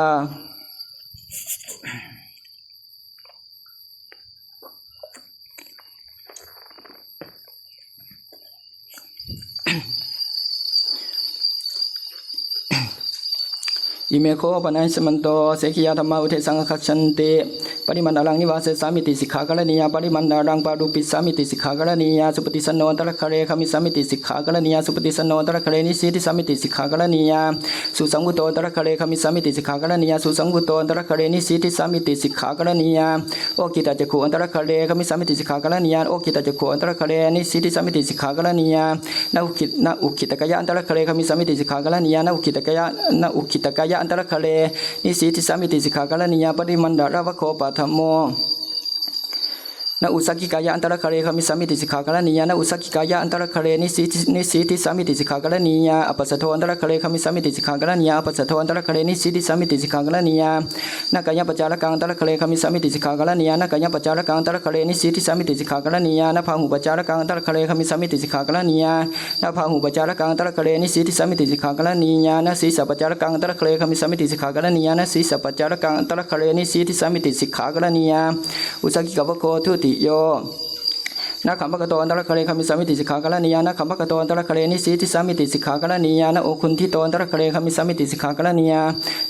Ime kho panāyasmanto sekhiyā dhammā uddesaṃ āgacchanti. Paṭimāṇaraṃ nivāsessāmīti sikkhā karaṇīyā, paṭimāṇaraṃ pārupissāmīti sikkhā karaṇīyā, supatisanno antaraghare gamissāmīti sikkhā karaṇīyā, supatisanno antaraghare nisīdissāmīti sikkhā karaṇīyā, susaṃvuto antaraghare gamissāmīti sikkhā karaṇīyā, susaṃvuto antaraghare nisīdissāmīti sikkhā karaṇīyā, okkhittacakkhu antaraghare gamissāmīti sikkhā karaṇīyā, okkhittacakkhu antaraghare nisīdissāmīti sikkhā karaṇīyā, na ukkhit-, na ukkhittakāya antaraghare gamissāmīti sikkhā karaṇīyā, na ukkhittakāya, na ukkhittakāya antaraghare nisīdissāmīti sikkhā karaṇīyā. Paṭimāṇaravaggo paṭhamo. Na ussaggikāya antaraghare gamissāmīti sikkhā karaṇīyā, na ussaggikāya antaraghare nisīdi-, nisīdissāmīti sikkhā karaṇīyā, apassaddho antaraghare gamissāmīti sikkhā karaṇīyā, apassaddho antaraghare nisīdissāmīti sikkhā karaṇīyā, na kāyapaccārakaṃ antaraghare gamissāmīti sikkhā karaṇīyā, na kāyapaccārakaṃ antaraghare nisīdissāmīti sikkhā karaṇīyā, na bāhupaccārakaṃ antaraghare gamissāmīti sikkhā karaṇīyā, na bāhupaccārakaṃ antaraghare nisīdissāmīti sikkhā karaṇīyā, na sīsapaccārakaṃ antaraghare gamissāmīti sikkhā karaṇīyā, na sīsapaccārakaṃ antaraghare nisīdissāmīti sikkhā karaṇīyā, ussaggikavaggo dutiyo. Na khambhakato antaraghare gamissāmīti sikkhā karaṇīyā, na khambhakato antaraghare nisīdissāmīti sikkhā karaṇīyā, na okhuṇṭhito antaraghare gamissāmīti sikkhā karaṇīyā,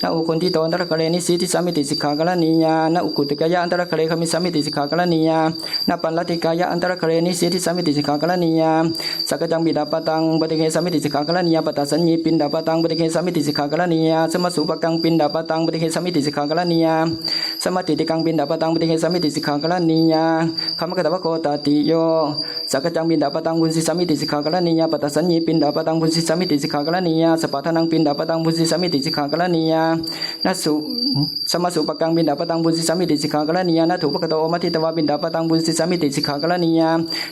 na okhuṇṭhito antaraghare nisīdissāmīti sikkhā karaṇīyā, na ukkhittakāya antaraghare gamissāmīti sikkhā karaṇīyā, na paññattikāya antaraghare nisīdissāmīti sikkhā karaṇīyā, sakkaccaṃ piṇḍapātaṃ paṭiggahessāmīti sikkhā karaṇīyā, pattasaññī piṇḍapātaṃ paṭiggahessāmīti sikkhā karaṇīyā, samasūpakaṃ piṇḍapātaṃ paṭiggahessāmīti sikkhā karaṇīyā, samattittikaṃ piṇḍapātaṃ paṭiggahessāmīti sikkhā karaṇīyā. Khambhakatavaggo tatiyo. Sakkaccaṃ piṇḍapātaṃ bhuñjissāmīti sikkhā karaṇīyā. Pattasaññī piṇḍapātaṃ bhuñjissāmīti sikkhā karaṇīyā. Sappādānaṃ piṇḍapātaṃ bhuñjissāmīti sikkhā karaṇīyā. Nasu samasūpakaṃ piṇḍapātaṃ bhuñjissāmīti sikkhā karaṇīyā. Nathūpakato omadhitvā piṇḍapātaṃ bhuñjissāmīti sikkhā karaṇīyā.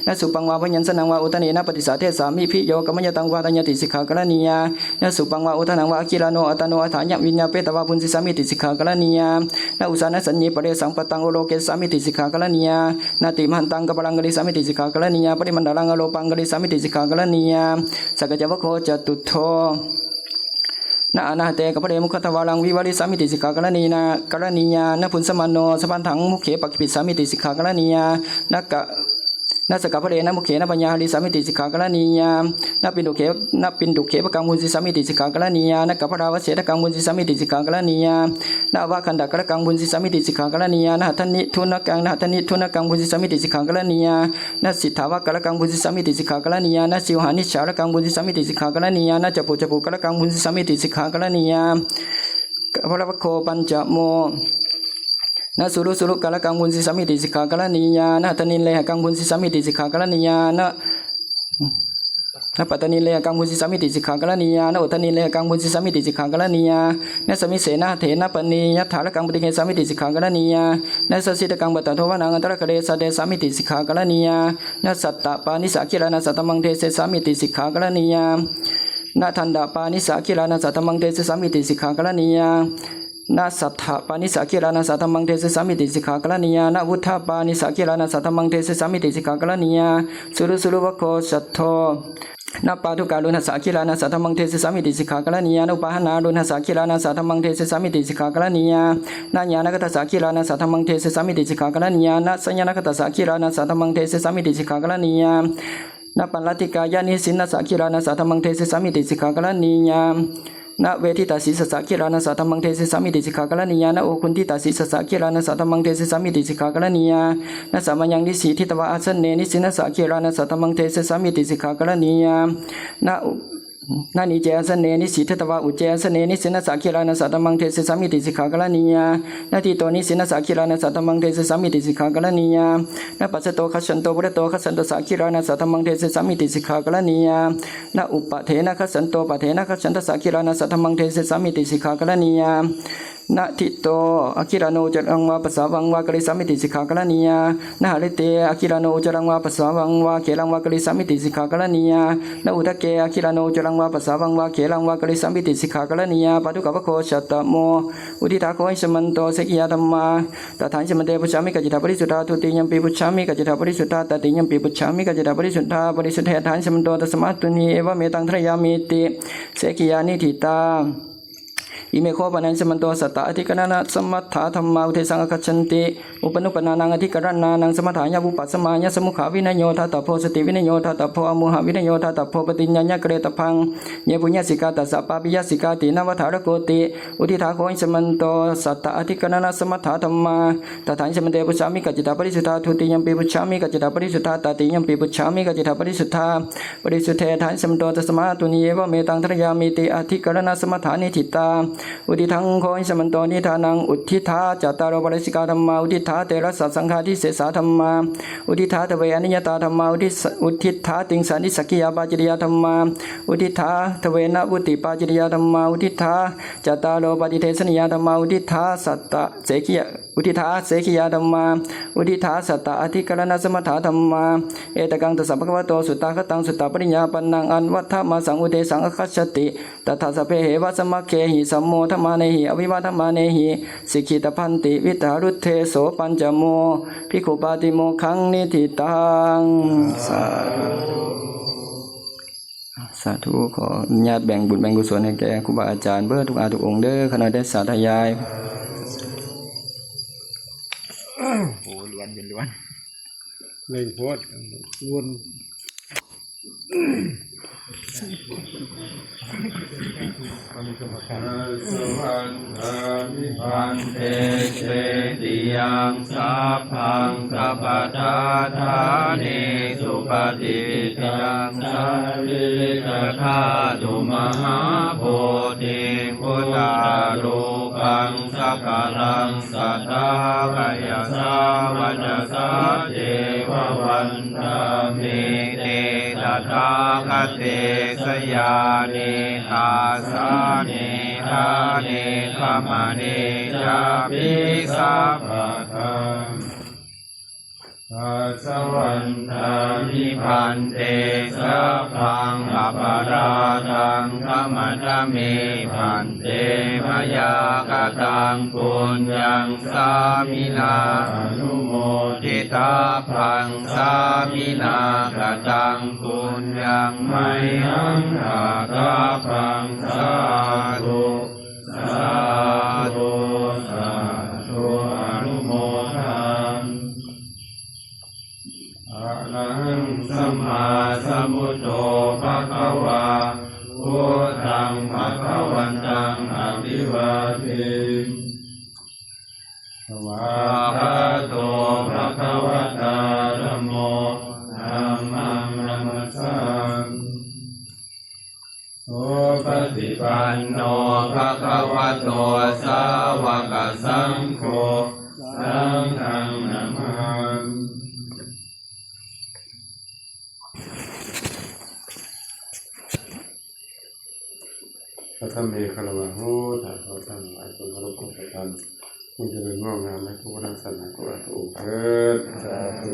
Nasūpaṃ vā byañjanaṃ vā udane na paṭisādesāmi. Bhiyyo kammayataṃ vā ṭhānaññāti sikkhā karaṇīyā. Nasūpaṃ vā udānaṃ vā agilāno attano athāya viññāpetvā bhuñjissāmīti sikkhā karaṇīyā. Na usānasaññī paresaṃ pattaṃ olokessāmīti sikkhā karaṇīyā. Nātimahantaṃ kapalaṃ karissāmīti sikkhā karaṇīyā. Parimaṇḍalaṃ ālopaṃ karissāmīti sikkhā karaṇīyā. Sakkacca vaggo catuttho. Na āṇāhate kaphale mukhadvāraṃ vivarissāmīti sikkhā karaṇīyā, karaṇīyā. Na bhuñjamāno sabbatthaṃ mukhe pakkhipissāmīti sikkhā karaṇīyā. Na ka, na sakkaphale na mukhena paññā harissāmīti sikkhā karaṇīyā. Na piṇḍukkhe, na piṇḍukkhepakkhaṃ bhuñjissāmīti sikkhā karaṇīyā. Na kaphalāvacchedakaṃ bhuñjissāmīti sikkhā karaṇīyā. Na avagandhakarakaṃ bhuñjissāmīti sikkhā karaṇīyā. Na hatthaṇiṭṭhunakaṃ, na hatthaṇiṭṭhunakaṃ bhuñjissāmīti sikkhā karaṇīyā. Na siṭṭhāvakarakaṃ bhuñjissāmīti sikkhā karaṇīyā. Na jivhāniccharakaṃ bhuñjissāmīti sikkhā karaṇīyā. Na capucapukarakaṃ bhuñjissāmīti sikkhā karaṇīyā. Kaphalavaggo pañcamo. Na sūḷu sūḷukarakaṃ bhuñjissāmīti sikkhā karaṇīyā. Na hatthaṇillehakaṃ bhuñjissāmīti sikkhā karaṇīyā. Na, na patthaṇillehakaṃ bhuñjissāmīti sikkhā karaṇīyā. Na oṭṭhaṇillehakaṃ bhuñjissāmīti sikkhā karaṇīyā. Na samiccena hatthena paṇīyathārakaṃ paṭighessāmīti sikkhā karaṇīyā. Na sassītakaṃ pattadhovanaṃ antaraghare saddessāmīti sikkhā karaṇīyā. Na sattapāṇissa agilānassa dhammaṃ desessāmīti sikkhā karaṇīyā. Na dandapāṇissa agilānassa dhammaṃ desessāmīti sikkhā karaṇīyā. Na saṭṭhapāṇissa agilānassa dhammaṃ desessāmīti sikkhā karaṇīyā. Na vuṭṭhapāṇissa agilānassa dhammaṃ desessāmīti sikkhā karaṇīyā. Sūḷu sūḷuvaggo saṭṭho. Na pādukāruṇhassa agilānassa dhammaṃ desessāmīti sikkhā karaṇīyā. Na upāhanāruṇhassa agilānassa dhammaṃ desessāmīti sikkhā karaṇīyā. Na ñāṇāgatassa agilānassa dhammaṃ desessāmīti sikkhā karaṇīyā. Na saññāgatassa agilānassa dhammaṃ desessāmīti sikkhā karaṇīyā. Na paññattikāya nisinnassa agilānassa dhammaṃ desessāmīti sikkhā karaṇīyā. Na veditasīsassa agilānassa dhammaṃ desessāmīti sikkhā karaṇīyā. Na okkhuddhitasīsassa agilānassa dhammaṃ desessāmīti sikkhā karaṇīyā. Na samayaṃ nisīditvā āsane nisinnassa agilānassa dhammaṃ desessāmīti sikkhā karaṇīyā. Na u-, na nīce āsane nisīditvā ucce āsane nisinnassa agilānassa dhammaṃ desessāmīti sikkhā karaṇīyā. Na ṭhito nisinnassa agilānassa dhammaṃ desessāmīti sikkhā karaṇīyā. Na pacchato gacchanto purato gacchantassa agilānassa dhammaṃ desessāmīti sikkhā karaṇīyā. Na uppaṭhena gacchanto paṭhena gacchantassa agilānassa dhammaṃ desessāmīti sikkhā karaṇīyā. Na ṭhito agilāno uccaraṃ vā pasāvaṃ vā karissāmīti sikkhā karaṇīyā. Na halaṭe agilāno uccaraṃ vā pasāvaṃ vā kheraṃ vā karissāmīti sikkhā karaṇīyā. Na udake agilāno uccaraṃ vā pasāvaṃ vā kheraṃ vā karissāmīti sikkhā karaṇīyā. Pātukavaggo sattamo. Uddiṭṭhā kho ahimsāmanto sekhiyā dhammā. Tathāhimsāmante pucchāmi kaccittha parisuddhā. Dutiyampi pucchāmi kaccittha parisuddhā. Tatiyampi pucchāmi kaccittha parisuddhā. Parisuddhe athāhimsāmanto tasmā tuṇhī evametaṃ dharayāmīti. Sekhiyā niṭṭhitā. Ime kho panāhimsāmanto satta adhikaraṇasamathā dhammā uddesaṃ āgacchanti. Uppannupannānaṃ adhikaraṇānaṃ samathāya vūpasamāya samūhāvinayo dātabbo sativinayo dātabbo amūhāvinayo dātabbo paṭiññāya karetabbaṃ. Ye puññassikā tassa pāpiyassikāti nāvadhārakoti. Uddiṭṭhā kho ahimsāmanto satta adhikaraṇasamathā dhammā. Tathāhimsāmante pucchāmi kaccittha parisuddhā. Dutiyampi pucchāmi kaccittha parisuddhā. Tatiyampi pucchāmi kaccittha parisuddhā. Parisuddhe athāhimsāmanto tasmā tuṇhī evametaṃ dharayāmīti adhikaraṇasamathā niṭṭhitā. Uddiṭṭhaṃ kho ahimsāmanto niṭṭhānaṃ uddiṭṭhā cattāro pārāyikā dhammā uddiṭṭhā terasa saṅghādisesā dhammā uddiṭṭhā dve aniyatā dhammā uddiṭṭhā tiṃsa nissaggiyā pācittiyā dhammā uddiṭṭhā dve navuttipācittiyā dhammā uddiṭṭhā cattāro paṭidesanīyā dhammā uddiṭṭhā satta sekhiyā uddiṭṭhā sekhiyā dhammā uddiṭṭhā satta adhikaraṇasamathā dhammā. Ettāgaṃ tassa bhagavato suttaṃ suttapariyāpannaṃ anvaḍḍhamāsaṃ uddesaṃ āgacchati. Tathā sabbeheva samaggāhehi sammodamānehi avivadamānehi sikkhitabbanti. Vitthāruddhe so pañcamo bhikkhū pātimokkhaṃ niṭṭhitaṃ. Sādhu. สาธุ ขออนุญาตแบ่งบุญแบ่งกุศลให้แก่ครูบาอาจารย์เบิดทุกอาทุกองค์เด้อ ขณะได้สาธยาย โอ้ ล้วนเป็นล้วน เร่งโพด วน Vandāmi bhante cetiyaṃ sabbaṃ sabbaṭṭhāne supatiṭṭhitaṃ sārīrikadhātu mahābodhiṃ buddharūpaṃ sakalaṃ sadā kāyasā vacasā devavantā me te tathāgate sayane āsane ṭhāne gamane cāpi sabbadā. Khassavantā me bhante sabbaṃ aparādhaṃ khamatha me bhante mayā kataṃ puññaṃ sāminā anumoditabbaṃ sāminā kataṃ puññaṃ mayhaṃ dātabbaṃ sādhu sādhu sādhu anumodāmi. Arahaṃ sammāsambuddho bhagavā buddhaṃ bhagavantaṃ abhivādemi. Svākkhāto bhagavatā dhammo dhammaṃ namassāmi. Supaṭipanno bhagavato sāvakasaṅgho saṅghaṃ namāmi. Katame katvāna hotha ขอท่านทั้งหลายจงเคารพกราบไหว้ จงเจริญงอกงามในพระพุทธศาสนาของพระองค์เถิด สาธุ